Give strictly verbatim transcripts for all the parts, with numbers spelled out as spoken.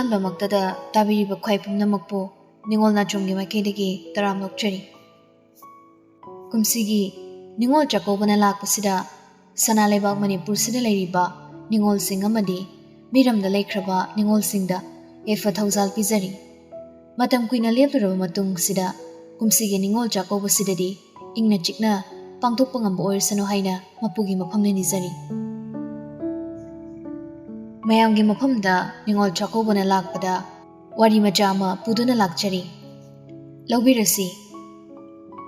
ꯑꯍꯥꯟꯕꯃꯛꯇꯗ ꯇꯥꯕꯤꯔꯤꯕ ꯈ꯭ꯋꯥꯏ ꯄꯨꯝꯅꯃꯛꯄꯨ ꯅꯤꯉꯣꯜ ꯅꯥꯆꯣꯝꯒꯤ ꯃꯥꯏꯀꯩꯗꯒꯤ ꯇꯔꯥꯝꯅ ꯑꯣꯛꯆꯔꯤ꯫ ꯀꯨꯝꯁꯤꯒꯤ ꯅꯤꯉꯣꯜ ꯆꯥꯛꯀꯧꯕꯅ ꯂꯥꯛꯄꯁꯤꯗ ꯁꯅꯥ ꯂꯩꯕꯥꯛ ꯃꯅꯤꯄꯨꯔꯁꯤꯗ ꯂꯩꯔꯤꯕ ꯅꯤꯉꯣꯜꯁꯤꯡ ꯑꯃꯗꯤ ꯃꯤꯔꯝꯗ ꯂꯩꯈ꯭ꯔꯕ ꯅꯤꯉꯣꯜꯁꯤꯡꯗ ꯌꯥꯏꯐ ꯊꯧꯖꯥꯜ ꯄꯤꯖꯔꯤ꯫ ꯃꯇꯝ ꯀꯨꯏꯅ ꯂꯦꯞꯂꯨꯔꯕ ꯃꯇꯨꯡꯁꯤꯗ ꯀꯨꯝꯁꯤꯒꯤ ꯅꯤꯉꯣꯜ ꯆꯥꯛꯀꯧꯕꯁꯤꯗꯗꯤ ꯏꯪꯅ ꯆꯤꯛꯅ ꯄꯥꯡꯊꯣꯛꯄ ꯉꯝꯕ ꯑꯣꯏꯔꯁꯅꯨ ꯍꯥꯏꯅ ꯃꯄꯨꯒꯤ ꯃꯐꯝꯅ ꯅꯤꯖꯔꯤ꯫ ꯃꯌꯥꯝꯒꯤ ꯃꯐꯝꯗ ꯅꯤꯉꯣꯜ ꯆꯥꯛꯀꯧꯕꯅ ꯂꯥꯛꯄꯗ ꯋꯥꯔꯤ ꯃꯆꯥ ꯑꯃ ꯄꯨꯗꯨꯅ ꯂꯥꯛꯆꯔꯤ꯫ ꯂꯧꯕꯤꯔꯁꯤ꯫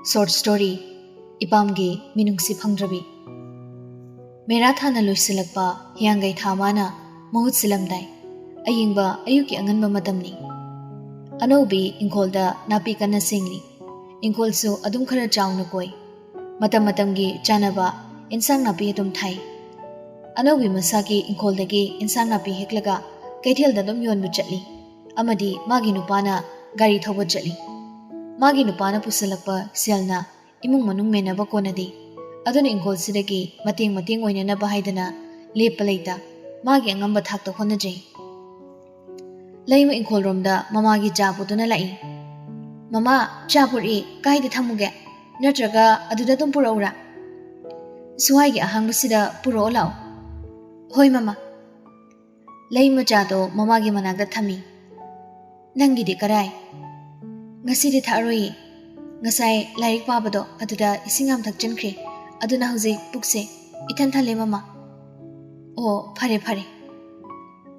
Short story, ꯏꯄꯥꯝꯒꯤ ꯃꯤꯅꯨꯡꯁꯤ ꯐꯪꯗ꯭ꯔꯕꯤ꯫ ꯃꯦꯔꯥ ꯊꯥꯅ ꯂꯣꯏꯁꯤꯜꯂꯛꯄ ꯍꯤꯌꯥꯡꯒꯩ ꯊꯥ ꯃꯥꯅ ꯃꯍꯨꯠ ꯁꯤꯜꯂꯝꯗꯥꯏ ꯑꯌꯤꯡꯕ ꯑꯌꯨꯛꯀꯤ ꯑꯉꯟꯕ ꯃꯇꯝꯅꯤ꯫ ꯑꯅꯧꯕꯤ ꯏꯪꯈꯣꯜꯗ ꯅꯥꯄꯤ ꯀꯟꯅ ꯁꯦꯡꯂꯤ꯫ ꯏꯪꯈꯣꯜꯁꯨ ꯑꯗꯨꯝ ꯈꯔ ꯆꯥꯎꯅ ꯀꯣꯏ꯫ ꯃꯇꯝ ꯃꯇꯝꯒꯤ ꯆꯥꯅꯕ ꯏꯟꯁꯥꯡ ꯅꯥꯄꯤ ꯑꯗꯨꯝ ꯊꯥꯏ꯫ ꯑꯅꯧꯕꯤ ꯃꯁꯥꯒꯤ ꯏꯪꯈꯣꯜꯗꯒꯤ ꯏꯟꯁꯥꯡ ꯅꯥꯄꯤ ꯍꯦꯛꯂꯒ ꯀꯩꯊꯦꯜꯗ ꯑꯗꯨꯝ ꯌꯣꯟꯕ ꯆꯠꯂꯤ꯫ ꯑꯃꯗꯤ ꯃꯥꯒꯤ ꯅꯨꯄꯥꯅ ꯒꯥꯔꯤ ꯊꯧꯕ ꯆꯠꯂꯤ꯫ ꯃꯥꯒꯤ ꯅꯨꯄꯥꯅ ꯄꯨꯁꯤꯜꯂꯛꯄ ꯁꯦꯜꯅ ꯏꯃꯨꯡ ꯃꯅꯨꯡ ꯃꯦꯟꯅꯕ ꯀꯣꯟꯅꯗꯦ꯫ ꯑꯗꯨꯅ ꯏꯪꯈꯣꯜꯁꯤꯗꯒꯤ ꯃꯇꯦꯡ ꯃꯇꯦꯡ ꯑꯣꯏꯅꯅꯕ ꯍꯥꯏꯗꯅ ꯂꯦꯞꯄ ꯂꯩꯇ ꯃꯥꯒꯤ ꯑꯉꯝꯕ ꯊꯥꯛꯇ ꯍꯣꯠꯅꯖꯩ꯫ ꯂꯩꯃ ꯏꯪꯈꯣꯜꯔꯣꯝꯗ ꯃꯃꯥꯒꯤ ꯆꯥ ꯄꯨꯗꯨꯅ ꯂꯥꯛꯏ꯫ "ꯃꯃꯥ, ꯆꯥ ꯄꯨꯔꯛꯏ, ꯀꯥꯏꯗ ꯊꯝꯃꯨꯒꯦ? ꯅꯠꯇ꯭ꯔꯒ ꯑꯗꯨꯗ ꯑꯗꯨꯝ ꯄꯨꯔꯛꯎꯔꯥ?" "ꯁ꯭ꯋꯥꯏꯒꯤ ꯑꯍꯥꯡꯕꯁꯤꯗ ꯄꯨꯔꯛꯑꯣ ꯂꯥꯛꯑꯣ꯫" "ꯍꯣꯏ ꯃꯃꯥ꯫" ꯂꯩꯃ ꯆꯥꯗꯣ ꯃꯃꯥꯒꯤ ꯃꯅꯥꯛꯇ ꯊꯝꯃꯤ꯫ "ꯅꯪꯒꯤꯗꯤ ꯀꯔꯥꯏ?" "ꯉꯁꯤꯗꯤ ꯊꯛꯑꯔꯣꯏꯌꯦ꯫ ꯉꯁꯥꯏ ꯂꯥꯏꯔꯤꯛ ꯄꯥꯕꯗꯣ ꯑꯗꯨꯗ ꯏꯁꯤꯡ ꯌꯥꯝ ꯊꯛꯆꯟꯈ꯭ꯔꯦ꯫ ꯑꯗꯨꯅ ꯍꯧꯖꯤꯛ ꯄꯨꯛꯁꯦ ꯏꯊꯟ ꯊꯜꯂꯦ ꯃꯃꯥ꯫" "ꯑꯣ, ꯐꯔꯦ ꯐꯔꯦ꯫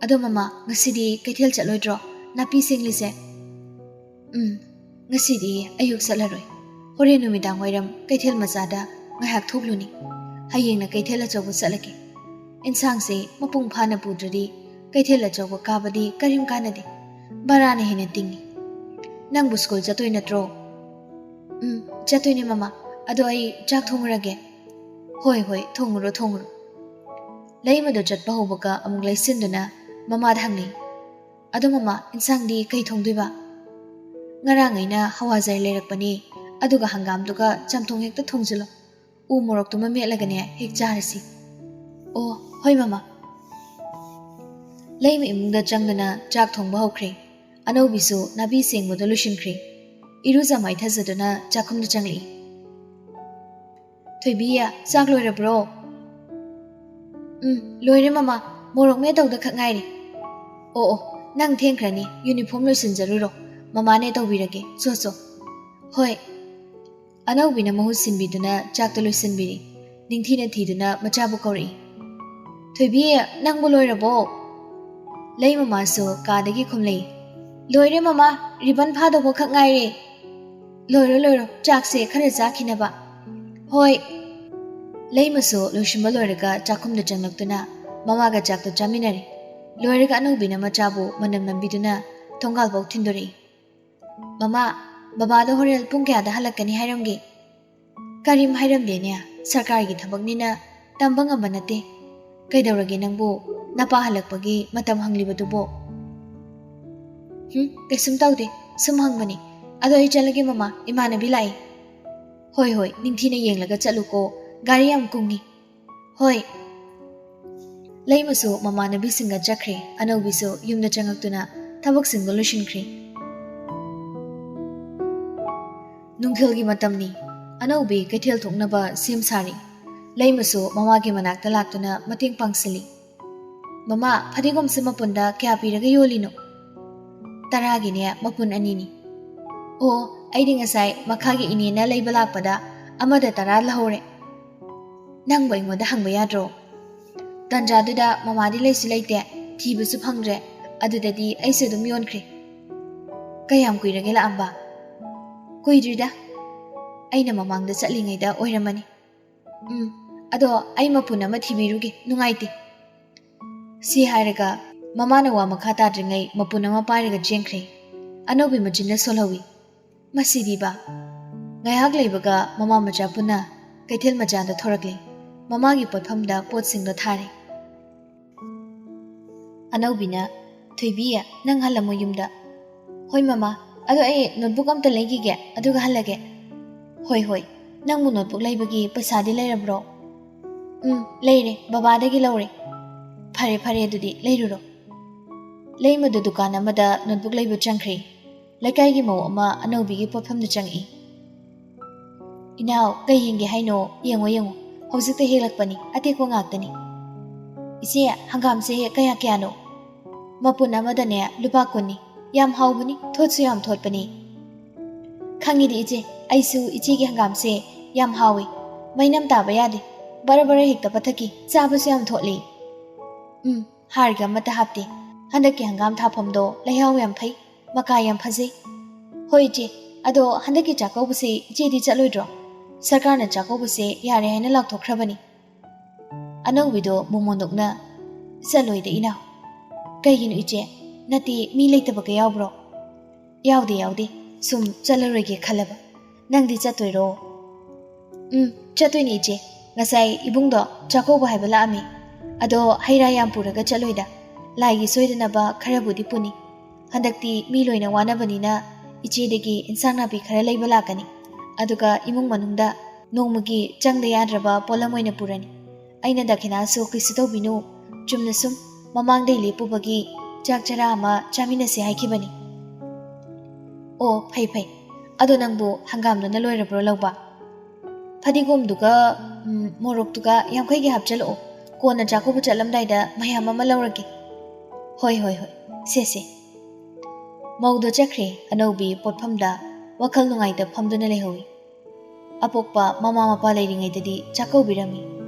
ꯑꯗꯣ ꯃꯃꯥ, ꯉꯁꯤꯗꯤ ꯀꯩꯊꯦꯜ ꯆꯠꯂꯣꯏꯗ꯭ꯔꯣ? ꯅꯥꯄꯤ ꯁꯦꯡꯂꯤꯁꯦ?" "ꯎꯝ, ꯉꯁꯤꯗꯤ ꯑꯌꯨꯛ ꯆꯠꯂꯔꯣꯏ꯫ ꯍꯣꯔꯦꯟ ꯅꯨꯃꯤꯗꯥꯡ ꯋꯥꯏꯔꯝ ꯀꯩꯊꯦꯜ ꯃꯆꯥꯗ ꯉꯥꯏꯍꯥꯛ ꯊꯣꯛꯂꯨꯅꯤ꯫ ꯍꯌꯦꯡꯅ ꯀꯩꯊꯦꯜ ꯑꯆꯧꯕ ꯆꯠꯂꯒꯦ꯫ ꯏꯟꯁꯥꯡꯁꯦ ꯃꯄꯨꯡ ꯐꯥꯅ ꯄꯨꯗ꯭ꯔꯗꯤ ꯀꯩꯊꯦꯜ ꯑꯆꯧꯕ ꯀꯥꯕꯗꯤ ꯀꯔꯤꯝ ꯀꯥꯟꯅꯗꯦ꯫ ꯚꯔꯥꯅ ꯍꯦꯟꯅ ꯇꯤꯡꯉꯤ꯫ ꯅꯪꯕꯨ ꯁ꯭ꯀꯨꯜ ꯆꯠꯇꯣꯏ ꯅꯠꯇ꯭ꯔꯣ?" "ꯎꯝ, ꯆꯠꯇꯣꯏꯅꯦ ꯃꯃꯥ꯫ ꯑꯗꯣ ꯑꯩ ꯆꯥꯛ ꯊꯣꯡꯉꯨꯔꯒꯦ꯫" "ꯍꯣꯏ ꯍꯣꯏ, ꯊꯣꯡꯉꯨꯔꯣ ꯊꯣꯡꯉꯨꯔꯣ꯫" ꯂꯩꯃꯗꯣ ꯆꯠꯄ ꯍꯧꯕꯒ ꯑꯃꯨꯛ ꯂꯩꯁꯤꯟꯗꯨꯅ ꯃꯃꯥꯗ ꯍꯪꯉꯤ, "ꯑꯗꯣ ꯃꯃꯥ, ꯏꯟꯁꯥꯡꯗꯤ ꯀꯩ ꯊꯣꯡꯗꯣꯏꯕ?" "ꯉꯔꯥꯡ ꯑꯩꯅ ꯍꯋꯥꯖꯥꯔ ꯂꯩꯔꯛꯄꯅꯦ, ꯑꯗꯨꯒ ꯍꯪꯒꯥꯝꯗꯨꯒ ꯆꯝꯊꯣꯡ ꯍꯦꯛꯇ ꯊꯣꯡꯖꯤꯜꯂꯣ꯫ ꯎ ꯃꯣꯔꯣꯛꯇꯨꯃ ꯃꯦꯠꯂꯒꯅꯦ ꯍꯦꯛ ꯆꯥꯔꯁꯤ꯫" "ꯑꯣ, ꯍꯣꯏ ꯃꯃꯥ꯫" ꯂꯩꯃ ꯏꯃꯨꯡꯗ ꯆꯪꯗꯨꯅ ꯆꯥꯛ ꯊꯣꯡꯕ ꯍꯧꯈ꯭ꯔꯦ꯫ ꯑꯅꯧꯕꯤꯁꯨ ꯅꯥꯄꯤ ꯁꯦꯡꯕꯗꯨ ꯂꯣꯏꯁꯤꯟꯈ꯭ꯔꯦ꯫ ꯏꯔꯨꯖ ꯃꯥꯏꯊꯖꯗꯨꯅ ꯆꯥꯛꯈꯨꯝꯗ ꯆꯪꯂꯛꯏ꯫ "ꯊꯣꯏꯕꯤ, ꯆꯥꯛ ꯂꯣꯏꯔꯕ꯭ꯔꯣ?" "ꯎꯝ, ꯂꯣꯏꯔꯦ ꯃꯃꯥ, ꯃꯣꯔꯣꯛ ꯃꯦꯠ ꯇꯧꯗ ꯈꯛ ꯉꯥꯏꯔꯤ꯫" "ꯑꯣ ꯑꯣ, ꯅꯪ ꯊꯦꯡꯈ꯭ꯔꯅꯤ, ꯌꯨꯅꯤꯐꯣꯔꯝ ꯂꯣꯏꯁꯤꯟꯖꯔꯨꯔꯣ, ꯃꯃꯥꯅꯦ ꯇꯧꯕꯤꯔꯒꯦ, ꯆꯣ ꯆꯣ꯫" "ꯍꯣꯏ꯫" ꯑꯅꯧꯕꯤꯅ ꯃꯍꯨꯠ ꯁꯤꯟꯕꯤꯗꯨꯅ ꯆꯥꯛꯇ ꯂꯣꯏꯁꯤꯟꯕꯤꯔꯤ꯫ ꯅꯤꯡꯊꯤꯅ ꯊꯤꯗꯨꯅ ꯃꯆꯥꯕꯨ ꯀꯧꯔꯛꯏ꯫ "ꯊꯣꯏꯕꯤ, ꯅꯪꯕꯨ ꯂꯣꯏꯔꯕꯣ?" ꯂꯩ ꯃꯃꯥꯁꯨ ꯀꯥꯗꯒꯤ ꯈꯨꯝꯂꯛꯏ꯫ "ꯂꯣꯏꯔꯦ ꯃꯃꯥ, ꯔꯤꯕꯟ ꯐꯥꯗꯧꯕ ꯈꯛ ꯉꯥꯏꯔꯦ꯫" "ꯂꯣꯏꯔꯣ ꯂꯣꯏꯔꯣ, ꯆꯥꯛꯁꯦ ꯈꯔ ꯆꯥꯈꯤꯅꯕ꯫" "ꯍꯣꯏ꯫" ꯂꯩꯃꯁꯨ ꯂꯣꯏꯁꯤꯟꯕ ꯂꯣꯏꯔꯒ ꯆꯥꯛꯈꯨꯝꯗ ꯆꯪꯂꯛꯇꯨꯅ ꯃꯃꯥꯒ ꯆꯥꯛꯇꯨ ꯆꯥꯃꯤꯟꯅꯔꯦ꯫ ꯂꯣꯏꯔꯒ ꯑꯅꯧꯕꯤꯅ ꯃꯆꯥꯕꯨ ꯃꯅꯝ ꯅꯝꯕꯤꯗꯨꯅ ꯊꯣꯡꯒꯥꯜꯐꯥꯎ ꯊꯤꯟꯗꯣꯔꯛꯏ꯫ "ꯃꯃꯥ, ꯕꯕꯥꯗꯣ ꯍꯣꯔꯦꯟ ꯄꯨꯡ ꯀꯌꯥꯗ ꯍꯜꯂꯛꯀꯅꯤ ꯍꯥꯏꯔꯝꯒꯦ?" "ꯀꯔꯤꯝ ꯍꯥꯏꯔꯝꯗꯦꯅꯦ, ꯁꯔꯀꯥꯔꯒꯤ ꯊꯕꯛꯅꯤꯅ ꯇꯝꯕ ꯉꯝꯕ ꯅꯠꯇꯦ꯫ ꯀꯩꯗꯧꯔꯒꯦ ꯅꯪꯕꯨ? ꯅꯄꯥ ꯍꯜꯂꯛꯄꯒꯤ ꯃꯇꯝ ꯍꯪꯂꯤꯕꯗꯨꯕꯣ?" "ꯍꯨꯝ, ꯀꯩꯁꯨꯝ ꯇꯧꯗꯦ, ꯁꯨꯝ ꯍꯪꯕꯅꯤ꯫ ꯑꯗꯣ ꯑꯩ ꯆꯠꯂꯒꯦ ꯃꯃꯥ, ꯏꯃꯥꯟꯅꯕꯤ ꯂꯥꯛꯏ꯫" "ꯍꯣꯏ ꯍꯣꯏ, ꯅꯤꯡꯊꯤꯅ ꯌꯦꯡꯂꯒ ꯆꯠꯂꯨꯀꯣ, ꯒꯥꯔꯤ ꯌꯥꯝ ꯀꯨꯡꯉꯤ꯫" "ꯍꯣꯏ꯫" ꯂꯩꯃꯁꯨ ꯃꯃꯥꯟꯅꯕꯤꯁꯤꯡꯒ ꯆꯠꯈ꯭ꯔꯦ꯫ ꯑꯅꯧꯕꯤꯁꯨ ꯌꯨꯝꯗ ꯆꯪꯉꯛꯇꯨꯅ ꯊꯕꯛꯁꯤꯡꯗꯣ ꯂꯣꯏꯁꯤꯟꯈ꯭ꯔꯦ꯫ ꯅꯨꯡꯊꯤꯜꯒꯤ ꯃꯇꯝꯅꯤ꯫ ꯑꯅꯧꯕꯤ ꯀꯩꯊꯦꯜ ꯊꯣꯛꯅꯕ ꯁꯦꯝ ꯁꯥꯔꯤ꯫ ꯂꯩꯃꯁꯨ ꯃꯃꯥꯒꯤ ꯃꯅꯥꯛꯇ ꯂꯥꯛꯇꯨꯅ ꯃꯇꯦꯡ ꯄꯥꯡꯁꯤꯜꯂꯤ꯫ "ꯃꯃꯥ, ꯐꯗꯤꯒꯣꯝꯁꯦ ꯃꯄꯨꯟꯗ ꯀꯌꯥ ꯄꯤꯔꯒ ꯌꯣꯜꯂꯤꯅꯣ?" "ꯇꯔꯥꯒꯤꯅꯦ, ꯃꯄꯨꯟ ꯑꯅꯤꯅꯤ꯫" "ꯑꯣ, ꯑꯩꯗꯤ ꯉꯁꯥꯏ ꯃꯈꯥꯒꯤ ꯏꯅꯦꯅ ꯂꯩꯕ ꯂꯥꯛꯄꯗ ꯑꯃꯗ ꯇꯔꯥ ꯂꯧꯍꯧꯔꯦ꯫" "ꯅꯪꯕꯨ ꯑꯩꯉꯣꯟꯗ ꯍꯪꯕ ꯌꯥꯗ꯭ꯔꯣ?" "ꯇꯟꯖꯥꯗꯨꯗ ꯃꯃꯥꯗꯤ ꯂꯩꯁꯨ ꯂꯩꯇꯦ, ꯊꯤꯕꯁꯨ ꯐꯪꯗ꯭ꯔꯦ, ꯑꯗꯨꯗꯗꯤ ꯑꯩꯁꯨ ꯑꯗꯨꯝ ꯌꯣꯟꯈ꯭ꯔꯦ꯫" "ꯀꯌꯥꯝ ꯀꯨꯏꯔꯒꯦ ꯂꯥꯛꯑꯝꯕ?" "ꯀꯨꯏꯗ꯭ꯔꯤꯗ, ꯑꯩꯅ ꯃꯃꯥꯡꯗ ꯆꯠꯂꯤꯉꯩꯗ ꯑꯣꯏꯔꯝꯃꯅꯤ꯫" "ꯎꯝ, ꯑꯗꯣ ꯑꯩ ꯃꯄꯨꯟ ꯑꯃ ꯊꯤꯕꯤꯔꯨꯒꯦ, ꯅꯨꯡꯉꯥꯏꯇꯦ꯫" ꯁꯤ ꯍꯥꯏꯔꯒ ꯃꯃꯥꯅ ꯋꯥ ꯃꯈꯥ ꯇꯥꯗ꯭ꯔꯤꯉꯩ ꯃꯄꯨꯟ ꯑꯃ ꯄꯥꯏꯔꯒ ꯆꯦꯟꯈ꯭ꯔꯦ꯫ ꯑꯅꯧꯕꯤ ꯃꯆꯤꯟꯗ ꯁꯣꯜꯍꯧꯏ꯫ "ꯃꯁꯤꯗꯤꯕ!" ꯉꯥꯏꯍꯥꯛ ꯂꯩꯕꯒ ꯃꯃꯥ ꯃꯆꯥ ꯄꯨꯟꯅ ꯀꯩꯊꯦꯜ ꯃꯆꯥꯗ ꯊꯣꯔꯛꯂꯦ꯫ ꯃꯃꯥꯒꯤ ꯄꯣꯠꯐꯝꯗ ꯄꯣꯠꯁꯤꯡꯗꯣ ꯊꯥꯔꯦ꯫ ꯑꯅꯧꯕꯤꯅ, "ꯊꯣꯏꯕꯤ, ꯅꯪ ꯍꯜꯂꯝꯃꯣ ꯌꯨꯝꯗ꯫" "ꯍꯣꯏ ꯃꯃꯥ, ꯑꯗꯣ ꯑꯩ ꯅꯣꯠꯕꯨꯛ ꯑꯝꯇ ꯂꯩꯈꯤꯒꯦ, ꯑꯗꯨꯒ ꯍꯜꯂꯒꯦ꯫" "ꯍꯣꯏ ꯍꯣꯏ, ꯅꯪꯕꯨ ꯅꯣꯠꯕꯨꯛ ꯂꯩꯕꯒꯤ ꯄꯩꯁꯥꯗꯤ ꯂꯩꯔꯕ꯭ꯔꯣ?" "ꯎꯝ, ꯂꯩꯔꯦ, ꯕꯕꯥꯗꯒꯤ ꯂꯧꯔꯦ꯫" "ꯐꯔꯦ ꯐꯔꯦ, ꯑꯗꯨꯗꯤ ꯂꯩꯔꯨꯔꯣ꯫" ꯂꯩꯃꯗꯨ ꯗꯨꯀꯥꯟ ꯑꯃꯗ ꯅꯣꯠꯕꯨꯛ ꯂꯩꯕ ꯆꯪꯈ꯭ꯔꯦ꯫ ꯂꯩꯀꯥꯏꯒꯤ ꯃꯧ ꯑꯃ ꯑꯅꯧꯕꯤꯒꯤ ꯄꯣꯠꯐꯝꯗ ꯆꯪꯉꯛꯏ꯫ "ꯏꯅꯥꯎ, ꯀꯩ ꯌꯦꯡꯒꯦ ꯍꯥꯏꯅꯣ? ꯌꯦꯡꯉꯣ, ꯌꯦꯡꯉꯣ, ꯍꯧꯖꯤꯛꯇ ꯍꯦꯛꯂꯛꯄꯅꯤ, ꯑꯇꯦꯛꯄ ꯉꯥꯛꯇꯅꯤ꯫" "ꯏꯆꯦ, ꯍꯪꯒꯥꯝꯁꯦ ꯀꯌꯥ ꯀꯌꯥꯅꯣ?" "ꯃꯄꯨꯟ ꯑꯃꯗꯅꯦ ꯂꯨꯄꯥ ꯀꯨꯟꯅꯤ꯫ ꯌꯥꯝ ꯍꯥꯎꯕꯅꯤ, ꯊꯣꯠꯁꯨ ꯌꯥꯝ ꯊꯣꯠꯄꯅꯤ꯫" "ꯈꯪꯉꯤꯗꯤ ꯏꯆꯦ, ꯑꯩꯁꯨ ꯏꯆꯦꯒꯤ ꯍꯪꯒꯥꯝꯁꯦ ꯌꯥꯝ ꯍꯥꯎꯏ꯫ ꯃꯩꯅꯝ ꯇꯥꯕ ꯌꯥꯗꯦ, ꯕꯔ ꯕꯔ ꯍꯦꯛꯇ ꯄꯠꯊꯛꯈꯤ, ꯆꯥꯕꯁꯨ ꯌꯥꯝ ꯊꯣꯠꯂꯤ꯫" "ꯎꯝ, ꯍꯥꯔꯒ ꯑꯃꯠꯇ ꯍꯥꯞꯇꯦ꯫ ꯍꯟꯗꯛꯀꯤ ꯍꯪꯒꯥꯝ ꯊꯥꯐꯝꯗꯣ ꯂꯩꯍꯥꯎ ꯌꯥꯝ ꯐꯩ, ꯃꯀꯥ ꯌꯥꯝ ꯐꯖꯩ꯫" "ꯍꯣꯏ ꯏꯆꯦ, ꯑꯗꯣ ꯍꯟꯗꯛꯀꯤ ꯆꯥꯛꯀꯧꯕꯁꯦ ꯏꯆꯦꯗꯤ ꯆꯠꯂꯣꯏꯗ꯭ꯔꯣ? ꯁꯔꯀꯥꯔꯅ ꯆꯥꯛꯀꯧꯕꯁꯦ ꯌꯥꯔꯦ ꯍꯥꯏꯅ ꯂꯥꯎꯊꯣꯛꯈ꯭ꯔꯕꯅꯤ꯫" ꯑꯅꯧꯕꯤꯗꯣ ꯃꯣꯃꯣꯟ ꯅꯣꯛꯅ, "ꯆꯠꯂꯣꯏꯗ ꯏꯅꯥꯎ꯫" "ꯀꯩꯒꯤꯅꯣ ꯏꯆꯦ? ꯅꯠꯇꯦ, ꯃꯤ ꯂꯩꯇꯕꯒ ꯌꯥꯎꯕ꯭ꯔꯣ?" "ꯌꯥꯎꯗꯦ, ꯌꯥꯎꯗꯦ, ꯁꯨꯝ ꯆꯠꯂꯔꯣꯏꯒꯦ ꯈꯜꯂꯕ꯫ ꯅꯪꯗꯤ ꯆꯠꯇꯣꯏꯔꯣ?" "ꯎꯝ, ꯆꯠꯇꯣꯏꯅꯦ ꯏꯆꯦ꯫ ꯉꯁꯥꯏ ꯏꯕꯨꯡꯗꯣ ꯆꯥꯛꯀꯧꯕ ꯍꯥꯏꯕ ꯂꯥꯛꯑꯝꯃꯤ꯫ ꯑꯗꯣ ꯍꯩ ꯔꯥ ꯌꯥꯝ ꯄꯨꯔꯒ ꯆꯠꯂꯣꯏꯗ꯫ ꯂꯥꯏꯒꯤ ꯁꯣꯏꯗꯅꯕ ꯈꯔꯕꯨꯗꯤ ꯄꯨꯅꯤ꯫ ꯍꯟꯗꯛꯇꯤ ꯃꯤ ꯂꯣꯏꯅ ꯋꯥꯅꯕꯅꯤꯅ ꯏꯆꯦꯗꯒꯤ ꯏꯟꯁꯥꯡ ꯅꯥꯄꯤ ꯈꯔ ꯂꯩꯕ ꯂꯥꯛꯀꯅꯤ꯫ ꯑꯗꯨꯒ ꯏꯃꯨꯡ ꯃꯅꯨꯡꯗ ꯅꯣꯡꯃꯒꯤ ꯆꯪꯗ ꯌꯥꯗ꯭ꯔꯕ ꯄꯣꯠꯂꯝ ꯑꯣꯏꯅ ꯄꯨꯔꯅꯤ꯫ ꯑꯩꯅ ꯗꯈꯤꯅꯥꯁꯨ ꯀꯩꯁꯨ ꯇꯧꯕꯤꯅꯨ, ꯆꯨꯝꯅ ꯁꯨꯝ ꯃꯃꯥꯡꯗꯩ ꯂꯦꯞꯄꯨꯕꯒꯤ ꯆꯥꯛ ꯆꯔꯥ ꯑꯃ ꯆꯥꯃꯤꯟꯅꯁꯦ ꯍꯥꯏꯈꯤꯕꯅꯤ꯫" "ꯑꯣ, ꯐꯩ ꯐꯩ꯫ ꯑꯗꯣ ꯅꯪꯕꯨ ꯍꯪꯒꯥꯝꯗꯨꯅ ꯂꯣꯏꯔꯕ꯭ꯔꯣ ꯂꯧꯕ? ꯐꯗꯤꯒꯣꯝꯗꯨꯒ, ꯎꯝ, ꯃꯣꯔꯣꯛꯇꯨꯒ ꯌꯥꯡꯈꯩꯒꯤ ꯍꯥꯞꯆꯜꯂꯛꯑꯣ꯫ ꯀꯣꯟꯅ ꯆꯥꯛꯀꯧꯕ ꯆꯠꯂꯝꯗꯥꯏꯗ ꯃꯌꯥꯝ ꯑꯃ ꯂꯧꯔꯒꯦ꯫" "ꯍꯣꯏ, ꯍꯣꯏ, ꯍꯣꯏ꯫ ꯁꯦ, ꯁꯦ꯫" ꯃꯧꯗꯣ ꯆꯠꯈ꯭ꯔꯦ꯫ ꯑꯅꯧꯕꯤ ꯄꯣꯠꯐꯝꯗ ꯋꯥꯈꯜ ꯅꯨꯡꯉꯥꯏꯇ ꯐꯝꯗꯨꯅ ꯂꯩꯍꯧꯏ꯫ ꯑꯄꯣꯛꯄ ꯃꯃꯥ ꯃꯄꯥ ꯂꯩꯔꯤꯉꯩꯗꯗꯤ ꯆꯥꯛꯀꯧꯕꯤꯔꯝꯃꯤ,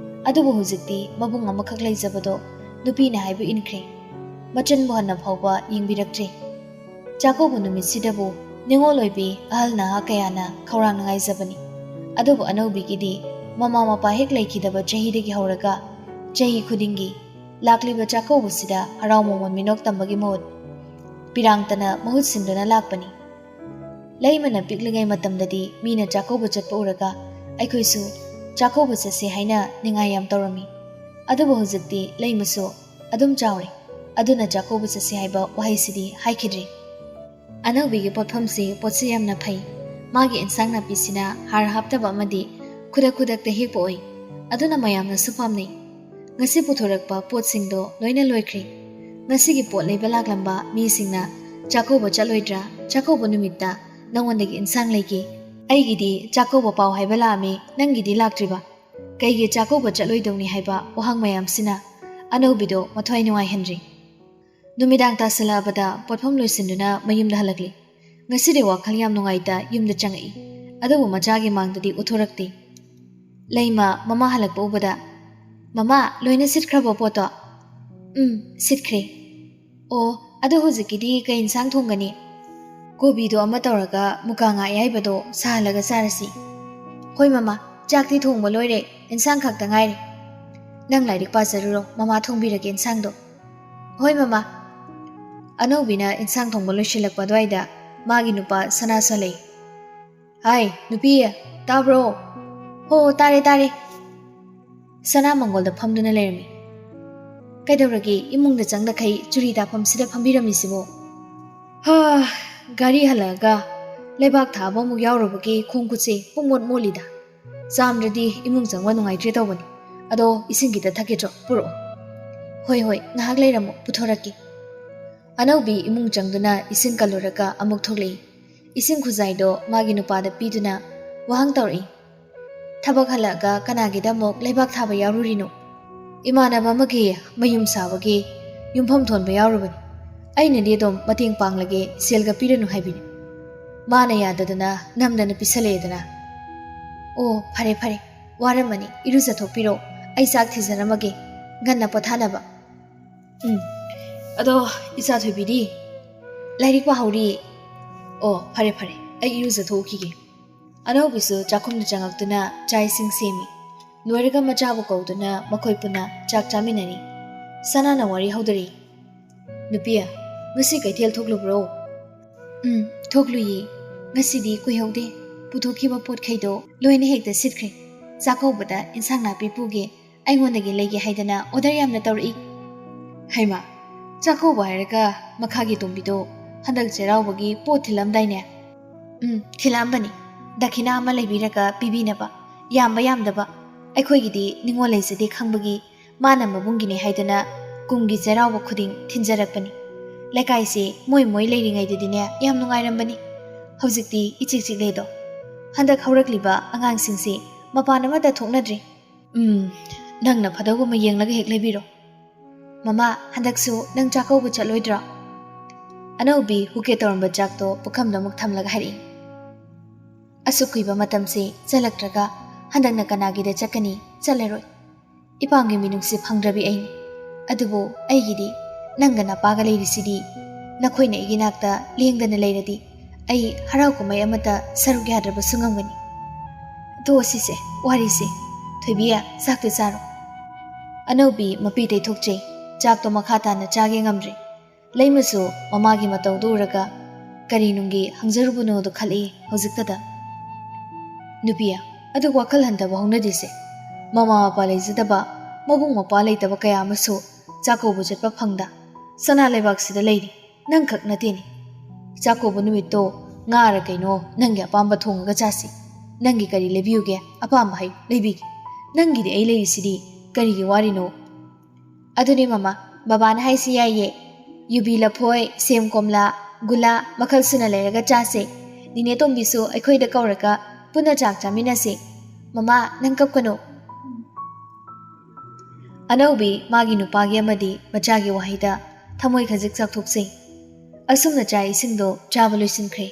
ꯑꯗꯨꯕꯨ ꯍꯧꯖꯤꯛꯇꯤ ꯃꯕꯨꯡ ꯑꯃꯈꯛ ꯂꯩꯖꯕꯗꯣ ꯅꯨꯄꯤꯅ ꯍꯥꯏꯕ ꯏꯟꯈ꯭ꯔꯦ꯫ ꯃꯆꯟꯕꯨ ꯍꯟꯅ ꯐꯥꯎꯕ ꯌꯦꯡꯕꯤꯔꯛꯇ꯭ꯔꯦ꯫ ꯆꯥꯛꯀꯧꯕ ꯅꯨꯃꯤꯠꯁꯤꯗꯕꯨ ꯅꯤꯉꯣꯜ ꯑꯣꯏꯕꯤ ꯑꯍꯜ ꯅꯍꯥ ꯀꯌꯥꯅ ꯈꯧꯔꯥꯡꯅ ꯉꯥꯏꯖꯕꯅꯤ꯫ ꯑꯗꯨꯕꯨ ꯑꯅꯧꯕꯤꯒꯤꯗꯤ ꯃꯃꯥ ꯃꯄꯥ ꯍꯦꯛ ꯂꯩꯈꯤꯗꯕ ꯆꯍꯤꯗꯒꯤ ꯍꯧꯔꯒ ꯆꯍꯤ ꯈꯨꯗꯤꯡꯒꯤ ꯂꯥꯛꯂꯤꯕ ꯆꯥꯛꯀꯧꯕꯁꯤꯗ ꯍꯔꯥꯎ ꯃꯃꯣꯟ ꯃꯤꯅꯣꯛ ꯇꯝꯕꯒꯤ ꯃꯍꯨꯠ ꯄꯤꯔꯥꯡꯇꯅ ꯃꯍꯨꯠ ꯁꯤꯟꯗꯨꯅ ꯂꯥꯛꯄꯅꯤ꯫ ꯂꯩꯃꯅ ꯄꯤꯛꯂꯤꯉꯩ ꯃꯇꯝꯗꯗꯤ ꯃꯤꯅ ꯆꯥꯛꯀꯧꯕ ꯆꯠꯄ ꯎꯔꯒ ꯑꯩꯈꯣꯏꯁꯨ ꯆꯥꯛꯀꯧꯕ ꯆꯠꯁꯦ ꯍꯥꯏꯅ ꯅꯤꯡꯉꯥꯏ ꯌꯥꯝ ꯇꯧꯔꯝꯃꯤ꯫ ꯑꯗꯨꯕꯨ ꯍꯧꯖꯤꯛꯇꯤ ꯂꯩꯃꯁꯨ ꯑꯗꯨꯝ ꯆꯥꯎꯔꯦ, ꯑꯗꯨꯅ ꯆꯥꯛꯀꯧꯕ ꯆꯠꯁꯦ ꯍꯥꯏꯕ ꯋꯥꯍꯩꯁꯤꯗꯤ ꯍꯥꯏꯈꯤꯗ꯭ꯔꯦ꯫ ꯑꯅꯧꯕꯤꯒꯤ ꯄꯣꯠꯐꯝꯁꯤ ꯄꯣꯠꯁꯤ ꯌꯥꯝꯅ ꯐꯩ꯫ ꯃꯥꯒꯤ ꯏꯟꯁꯥꯡ ꯅꯥꯄꯤꯁꯤꯅ ꯍꯥꯔ ꯍꯥꯞꯇꯕ ꯑꯃꯗꯤ ꯈꯨꯗꯛ ꯈꯨꯗꯛꯇ ꯍꯦꯛꯄ ꯑꯣꯏ, ꯑꯗꯨꯅ ꯃꯌꯥꯝꯅꯁꯨ ꯄꯥꯝꯅꯩ꯫ ꯉꯁꯤ ꯄꯨꯊꯣꯔꯛꯄ ꯄꯣꯠꯁꯤꯡꯗꯣ ꯂꯣꯏꯅ ꯂꯣꯏꯈ꯭ꯔꯦ꯫ ꯉꯁꯤꯒꯤ ꯄꯣꯠ ꯂꯩꯕ ꯂꯥꯛꯂꯝꯕ ꯃꯤꯁꯤꯡꯅ, "ꯆꯥꯛꯀꯧꯕ ꯆꯠꯂꯣꯏꯗ꯭ꯔꯥ? ꯆꯥꯛꯀꯧꯕ ꯅꯨꯃꯤꯠꯇ ꯅꯉꯣꯟꯗꯒꯤ ꯏꯟꯁꯥꯡ ꯂꯩꯒꯦ꯫ ꯑꯩꯒꯤꯗꯤ ꯆꯥꯛꯀꯧꯕ ꯄꯥꯎ ꯍꯥꯏꯕ ꯂꯥꯛꯑꯝꯃꯤ, ꯅꯪꯒꯤꯗꯤ ꯂꯥꯛꯇ꯭ꯔꯤꯕ? ꯀꯩꯒꯤ ꯆꯥꯛꯀꯧꯕ ꯆꯠꯂꯣꯏꯗꯧꯅꯤ?" ꯍꯥꯏꯕ ꯋꯥꯍꯪ ꯃꯌꯥꯝꯁꯤꯅ ꯑꯅꯧꯕꯤꯗꯣ ꯃꯊ꯭ꯋꯥꯏ ꯅꯨꯡꯉꯥꯏꯍꯟꯗ꯭ꯔꯤ꯫ ꯅꯨꯃꯤꯗꯥꯡ ꯇꯥꯁꯤꯜꯂꯛꯑꯕꯗ ꯄꯣꯠꯐꯝ ꯂꯣꯏꯁꯤꯟꯗꯨꯅ ꯃꯌꯨꯝꯗ ꯍꯜꯂꯛꯂꯤ꯫ ꯉꯁꯤꯗꯤ ꯋꯥꯈꯜ ꯌꯥꯝ ꯅꯨꯡꯉꯥꯏꯇ ꯌꯨꯝꯗ ꯆꯪꯉꯛꯏ, ꯑꯗꯨꯕꯨ ꯃꯆꯥꯒꯤ ꯃꯥꯡꯗꯗꯤ ꯎꯠꯊꯣꯔꯛꯇꯦ꯫ ꯂꯩꯃ ꯃꯃꯥ ꯍꯜꯂꯛꯄ ꯎꯕꯗ, "ꯃꯃꯥ, ꯂꯣꯏꯅ ꯁꯤꯠꯈ꯭ꯔꯕꯣ ꯄꯣꯠꯇꯣ?" "ꯎꯝ, ꯁꯤꯠꯈ꯭ꯔꯦ꯫" "ꯑꯣ, ꯑꯗꯣ ꯍꯧꯖꯤꯛꯀꯤꯗꯤ ꯀꯩ ꯏꯟꯁꯥꯡ ꯊꯣꯡꯒꯅꯤ?" "ꯀꯣꯕꯤꯗꯣ ꯑꯃ ꯇꯧꯔꯒ ꯃꯨꯀꯥ ꯉꯥ ꯑꯌꯥꯏꯕꯗꯣ ꯁꯥꯍꯜꯂꯒ ꯆꯥꯔꯁꯤ꯫" "ꯍꯣꯏ ꯃꯃꯥ, ꯆꯥꯛꯇꯤ ꯊꯣꯡꯕ ꯂꯣꯏꯔꯦ, ꯏꯟꯁꯥꯡ ꯈꯛꯇ ꯉꯥꯏꯔꯦ꯫ ꯅꯪ ꯂꯥꯏꯔꯤꯛ ꯄꯥꯖꯔꯨꯔꯣ, ꯃꯃꯥ ꯊꯣꯡꯕꯤꯔꯒꯦ ꯏꯟꯁꯥꯡꯗꯣ꯫" "ꯍꯣꯏ ꯃꯃꯥ꯫" ꯑꯅꯧꯕꯤꯅ ꯏꯟꯁꯥꯡ ꯊꯣꯡꯕ ꯂꯣꯏꯁꯤꯜꯂꯛꯄ ꯑꯗꯨꯋꯥꯏꯗ ꯃꯥꯒꯤ ꯅꯨꯄꯥ ꯁꯅꯥ ꯁꯥꯂꯩ꯫ "ꯍꯥꯏ, ꯅꯨꯄꯤ, ꯇꯥꯕ꯭ꯔꯣ?" "ꯍꯣ, ꯇꯥꯔꯦ, ꯇꯥꯔꯦ꯫" ꯁꯅꯥ ꯃꯪꯒꯣꯜꯗ ꯐꯝꯗꯨꯅ ꯂꯩꯔꯝꯃꯤ꯫ "ꯀꯩꯗꯧꯔꯒꯦ? ꯏꯃꯨꯡꯗ ꯆꯪꯗꯈꯩ ꯆꯨꯔꯤ ꯇꯥꯐꯝꯁꯤꯗ ꯐꯝꯕꯤꯔꯝꯃꯤꯁꯤꯕꯣ?" "ꯍꯥ, ꯒꯥꯔꯤ ꯍꯜꯂꯛꯑꯒ ꯂꯩꯕꯥꯛ ꯊꯥꯕ ꯑꯃꯨꯛ ꯌꯥꯎꯔꯨꯕꯒꯤ ꯈꯣꯡ ꯈꯨꯠꯁꯦ ꯄꯨꯡꯃꯣꯠ ꯃꯣꯠꯂꯤꯗ꯫ ꯆꯥꯝꯗ꯭ꯔꯗꯤ ꯏꯃꯨꯡ ꯆꯪꯕ ꯅꯨꯡꯉꯥꯏꯇ꯭ꯔꯦ ꯇꯧꯕꯅꯤ꯫ ꯑꯗꯣ ꯏꯁꯤꯡ ꯈꯤꯇ ꯊꯛꯀꯦ ꯆꯣ, ꯄꯨꯔꯛꯑꯣ꯫" "ꯍꯣꯏ, ꯍꯣꯏ, ꯉꯥꯏꯍꯥꯛ ꯂꯩꯔꯝꯃꯣ, ꯄꯨꯊꯣꯔꯛꯀꯦ꯫" ꯑꯅꯧꯕꯤ ꯏꯃꯨꯡ ꯆꯪꯗꯨꯅ ꯏꯁꯤꯡ ꯀꯜꯂꯨꯔꯒ ꯑꯃꯨꯛ ꯊꯣꯛꯂꯛꯏ꯫ ꯏꯁꯤꯡ ꯈꯨꯖꯥꯏꯗꯣ ꯃꯥꯒꯤ ꯅꯨꯄꯥꯗ ꯄꯤꯗꯨꯅ ꯋꯥꯍꯪ ꯇꯧꯔꯛꯏ, "ꯊꯕꯛ ꯍꯜꯂꯛꯑꯒ ꯀꯅꯥꯒꯤꯗ ꯑꯃꯨꯛ ꯂꯩꯕꯥꯛ ꯊꯥꯕ ꯌꯥꯎꯔꯨꯔꯤꯅꯣ?" "ꯏꯃꯥꯟꯅꯕ ꯑꯃꯒꯤ ꯃꯌꯨꯝ ꯁꯥꯕꯒꯤ ꯌꯨꯝꯐꯝ ꯊꯣꯟꯕ ꯌꯥꯎꯔꯨꯕꯅꯤ꯫ ꯑꯩꯅꯗꯤ ꯑꯗꯨꯝ ꯃꯇꯦꯡ ꯄꯥꯡꯂꯒꯦ, ꯁꯦꯜꯒ ꯄꯤꯔꯅꯨ ꯍꯥꯏꯕꯤꯅꯤ꯫ ꯃꯥꯅ ꯌꯥꯗꯗꯅ ꯅꯝꯗꯅ ꯄꯤꯁꯜꯂꯛꯑꯦꯗꯅ꯫" "ꯑꯣ, ꯐꯔꯦ, ꯐꯔꯦ, ꯋꯥꯔꯝꯃꯅꯤ, ꯏꯔꯨꯖꯊꯣꯛꯄꯤꯔꯣ꯫ ꯑꯩ ꯆꯥꯛ ꯊꯤꯖꯔꯝꯃꯒꯦ, ꯉꯟꯅ ꯄꯣꯊꯥꯅꯕ꯫" "ꯎꯝ, ꯑꯗꯣ ꯏꯆꯥ ꯊꯣꯏꯕꯤꯗꯤ?" "ꯂꯥꯏꯔꯤꯛ ꯄꯥꯍꯧꯔꯤ꯫" "ꯑꯣ, ꯐꯔꯦ, ꯐꯔꯦ, ꯑꯩ ꯏꯔꯨꯖꯊꯣꯛꯎꯈꯤꯒꯦ꯫" ꯑꯅꯧꯕꯤꯁꯨ ꯆꯥꯛꯈꯨꯝꯗ ꯆꯪꯉꯛꯇꯨꯅ ꯆꯥꯛ ꯏꯁꯤꯡ ꯁꯦꯝꯃꯤ꯫ ꯂꯣꯏꯔꯒ ꯃꯆꯥꯕꯨ ꯀꯧꯗꯨꯅ ꯃꯈꯣꯏ ꯄꯨꯟꯅ ꯆꯥꯛ ꯆꯥꯃꯤꯟꯅꯔꯤ꯫ ꯁꯅꯥꯅ ꯋꯥꯔꯤ ꯍꯧꯗꯣꯔꯛꯏ, "ꯅꯨꯄꯤ, ꯉꯁꯤ ꯀꯩꯊꯦꯜ ꯊꯣꯛꯂꯨꯕ꯭ꯔꯣ?" "ꯎꯝ, ꯊꯣꯛꯂꯨꯏꯌꯦ꯫ ꯉꯁꯤꯗꯤ ꯀꯨꯏꯍꯧꯗꯦ꯫ ꯄꯨꯊꯣꯛꯈꯤꯕ ꯄꯣꯠꯈꯩꯗꯣ ꯂꯣꯏꯅ ꯍꯦꯛꯇ ꯁꯤꯠꯈ꯭ꯔꯦ꯫ ꯆꯥꯛꯀꯧꯕꯗ ꯏꯟꯁꯥꯡ ꯅꯥꯄꯤ ꯄꯨꯒꯦ, ꯑꯩꯉꯣꯟꯗꯒꯤ ꯂꯩꯒꯦ ꯍꯥꯏꯗꯅ ꯑꯣꯔꯗꯔ ꯌꯥꯝꯅ ꯇꯧꯔꯛꯏ꯫" "ꯍꯩꯃꯥ, ꯆꯥꯛꯀꯧꯕ ꯍꯥꯏꯔꯒ ꯃꯈꯥꯒꯤ ꯇꯣꯝꯕꯤꯗꯣ ꯍꯟꯗꯛ ꯆꯩꯔꯥꯎꯕꯒꯤ ꯄꯣꯠ ꯊꯤꯜꯂꯝꯗꯥꯏꯅꯦ?" "ꯎꯝ, ꯊꯤꯜꯂꯛꯑꯝꯕꯅꯤ꯫ ꯗꯈꯤꯅꯥ ꯑꯃ ꯂꯩꯕꯤꯔꯒ ꯄꯤꯕꯤꯅꯕ꯫ ꯌꯥꯝꯕ ꯌꯥꯝꯗꯕ ꯑꯩꯈꯣꯏꯒꯤꯗꯤ ꯅꯤꯉꯣꯜ ꯂꯩꯖꯗꯦ ꯈꯪꯕꯒꯤ ꯃꯥꯅ ꯃꯕꯨꯡꯒꯤꯅꯦ ꯍꯥꯏꯗꯅ ꯀꯨꯝꯒꯤ ꯆꯩꯔꯥꯎꯕ ꯈꯨꯗꯤꯡ ꯊꯤꯟꯖꯔꯛꯄꯅꯤ꯫ ꯂꯩꯀꯥꯏꯁꯦ ꯃꯣꯏ ꯃꯣꯏ ꯂꯩꯔꯤꯉꯩꯗꯗꯤꯅꯦ ꯌꯥꯝ ꯅꯨꯡꯉꯥꯏꯔꯝꯕꯅꯤ꯫ ꯍꯧꯖꯤꯛꯇꯤ ꯏꯆꯤꯛ ꯆꯤꯛꯂꯦꯗꯣ꯫ ꯍꯟꯗꯛ ꯍꯧꯔꯛꯂꯤꯕ ꯑꯉꯥꯡꯁꯤꯡꯁꯤ ꯃꯄꯥꯟ ꯑꯃꯠꯇ ꯊꯣꯛꯅꯗ꯭ꯔꯤ꯫ ꯎꯝ, ꯅꯪꯅ ꯐꯗꯧꯕ ꯑꯃ ꯌꯦꯡꯂꯒ ꯍꯦꯛ ꯂꯩꯕꯤꯔꯣ꯫ ꯃꯃꯥ, ꯍꯟꯗꯛꯁꯨ ꯅꯪ ꯆꯥꯛꯀꯧꯕ ꯆꯠꯂꯣꯏꯗ꯭ꯔꯣ? ꯑꯅꯧꯕꯤ ꯍꯨꯀꯦ ꯇꯧꯔꯝꯕ ꯆꯥꯛꯇꯣ ꯄꯨꯈꯝꯗ ꯑꯃꯨꯛ ꯊꯝꯂꯒ ꯍꯥꯏꯔꯛꯏ꯫ ꯑꯁꯨꯛ ꯀꯨꯏꯕ ꯃꯇꯝꯁꯤ ꯆꯠꯂꯛꯇ꯭ꯔꯒ ꯍꯟꯗꯛꯅ ꯀꯅꯥꯒꯤꯗ ꯆꯠꯀꯅꯤ? ꯆꯠꯂꯔꯣꯏ꯫ ꯏꯄꯥꯝꯒꯤ ꯃꯤꯅꯨꯡꯁꯤ ꯐꯪꯗ꯭ꯔꯕꯤ ꯑꯩꯅꯤ꯫ ꯑꯗꯨꯕꯨ ꯑꯩꯒꯤꯗꯤ ꯅꯪꯒ ꯅꯄꯥꯒ ꯂꯩꯔꯤꯁꯤꯗꯤ꯫ ꯅꯈꯣꯏꯅ ꯑꯩꯒꯤ ꯅꯥꯛꯇ ꯂꯦꯡꯗꯅ ꯂꯩꯔꯗꯤ ꯑꯩ ꯍꯔꯥꯎ ꯀꯨꯝꯍꯩ ꯑꯃꯠꯇ ꯁꯔꯨꯛ ꯌꯥꯗ꯭ꯔꯕꯁꯨ ꯉꯝꯒꯅꯤ꯫ ꯇꯣꯛꯑꯁꯤꯁꯦ, ꯋꯥꯔꯤꯁꯦ꯫ ꯊꯣꯏꯕꯤ, ꯆꯥꯛꯇꯨ ꯆꯥꯔꯣ꯫ ꯑꯅꯧꯕꯤ ꯃꯄꯤ ꯇꯩꯊꯣꯛꯆꯩ꯫ ꯆꯥꯛꯇꯣ ꯃꯈꯥ ꯇꯥꯅ ꯆꯥꯒꯦ ꯉꯝꯗ꯭ꯔꯦ꯫ ꯂꯩꯃꯁꯨ ꯃꯃꯥꯒꯤ ꯃꯇꯧꯗꯨ ꯎꯔꯒ ꯀꯔꯤ ꯅꯨꯡꯒꯤ ꯍꯪꯖꯔꯨꯕꯅꯣꯗꯣ ꯈꯜꯂꯛꯏ ꯍꯧꯖꯤꯛꯇꯗ꯫ ꯅꯨꯄꯤ, ꯑꯗꯨ ꯋꯥꯈꯜ ꯍꯟꯊꯕ ꯍꯧꯅꯗꯦꯁꯦ꯫ ꯃꯃꯥ ꯃꯄꯥ ꯂꯩꯖꯗꯕ, ꯃꯕꯨꯡ ꯃꯧꯄ꯭ꯋꯥ ꯂꯩꯇꯕ ꯀꯌꯥ ꯑꯃꯁꯨ ꯆꯥꯛꯀꯧꯕ ꯆꯠꯄ ꯐꯪꯗ ꯁꯅꯥ ꯂꯩꯕꯥꯛꯁꯤꯗ ꯂꯩꯔꯤ꯫ ꯅꯪꯈꯛ ꯅꯠꯇꯦꯅꯦ꯫ ꯆꯥꯛꯀꯧꯕ ꯅꯨꯃꯤꯠꯇꯣ ꯉꯥꯔ ꯀꯩꯅꯣ ꯅꯪꯒꯤ ꯑꯄꯥꯝꯕ ꯊꯣꯡꯉꯒ ꯆꯥꯁꯤ꯫ ꯅꯪꯒꯤ ꯀꯔꯤ ꯂꯩꯕꯤꯌꯨꯒꯦ? ꯑꯄꯥꯝꯕ ꯍꯥꯏꯌꯨ, ꯂꯩꯕꯤꯒꯦ꯫ ꯅꯪꯒꯤꯗꯤ ꯑꯩ ꯂꯩꯔꯤꯁꯤꯗꯤ, ꯀꯔꯤꯒꯤ ꯋꯥꯔꯤꯅꯣ? ꯑꯗꯨꯅꯦ ꯃꯃꯥ, ꯕꯕꯥꯅ ꯍꯥꯏꯁꯤ ꯌꯥꯏꯌꯦ꯫ ꯌꯨꯕꯤ ꯂꯐꯣꯏ, ꯁꯦꯝ ꯀꯣꯝꯂꯥ, ꯒꯨꯂꯥ ꯃꯈꯜ ꯁꯨꯅ ꯂꯩꯔꯒ ꯆꯥꯁꯦ꯫ ꯅꯤꯅꯦ ꯇꯣꯝꯕꯤꯁꯨ ꯑꯩꯈꯣꯏꯗ ꯀꯧꯔꯒ ꯄꯨꯟꯅ ꯆꯥꯛ ꯆꯥꯃꯤꯟꯅꯁꯦ꯫ ꯃꯃꯥ, ꯅꯪ ꯀꯞꯀꯅꯨ꯫ ꯑꯅꯧꯕꯤ ꯃꯥꯒꯤ ꯅꯨꯄꯥꯒꯤ ꯑꯃꯗꯤ ꯃꯆꯥꯒꯤ ꯋꯥꯍꯩꯗ ꯊꯃꯣꯏ ꯈꯖꯤꯛ ꯆꯥꯎꯊꯣꯛꯆꯩ꯫ ꯑꯁꯨꯝꯅ ꯆꯥꯛ ꯏꯁꯤꯡꯗꯣ ꯆꯥꯕ ꯂꯣꯏꯁꯤꯟꯈ꯭ꯔꯦ꯫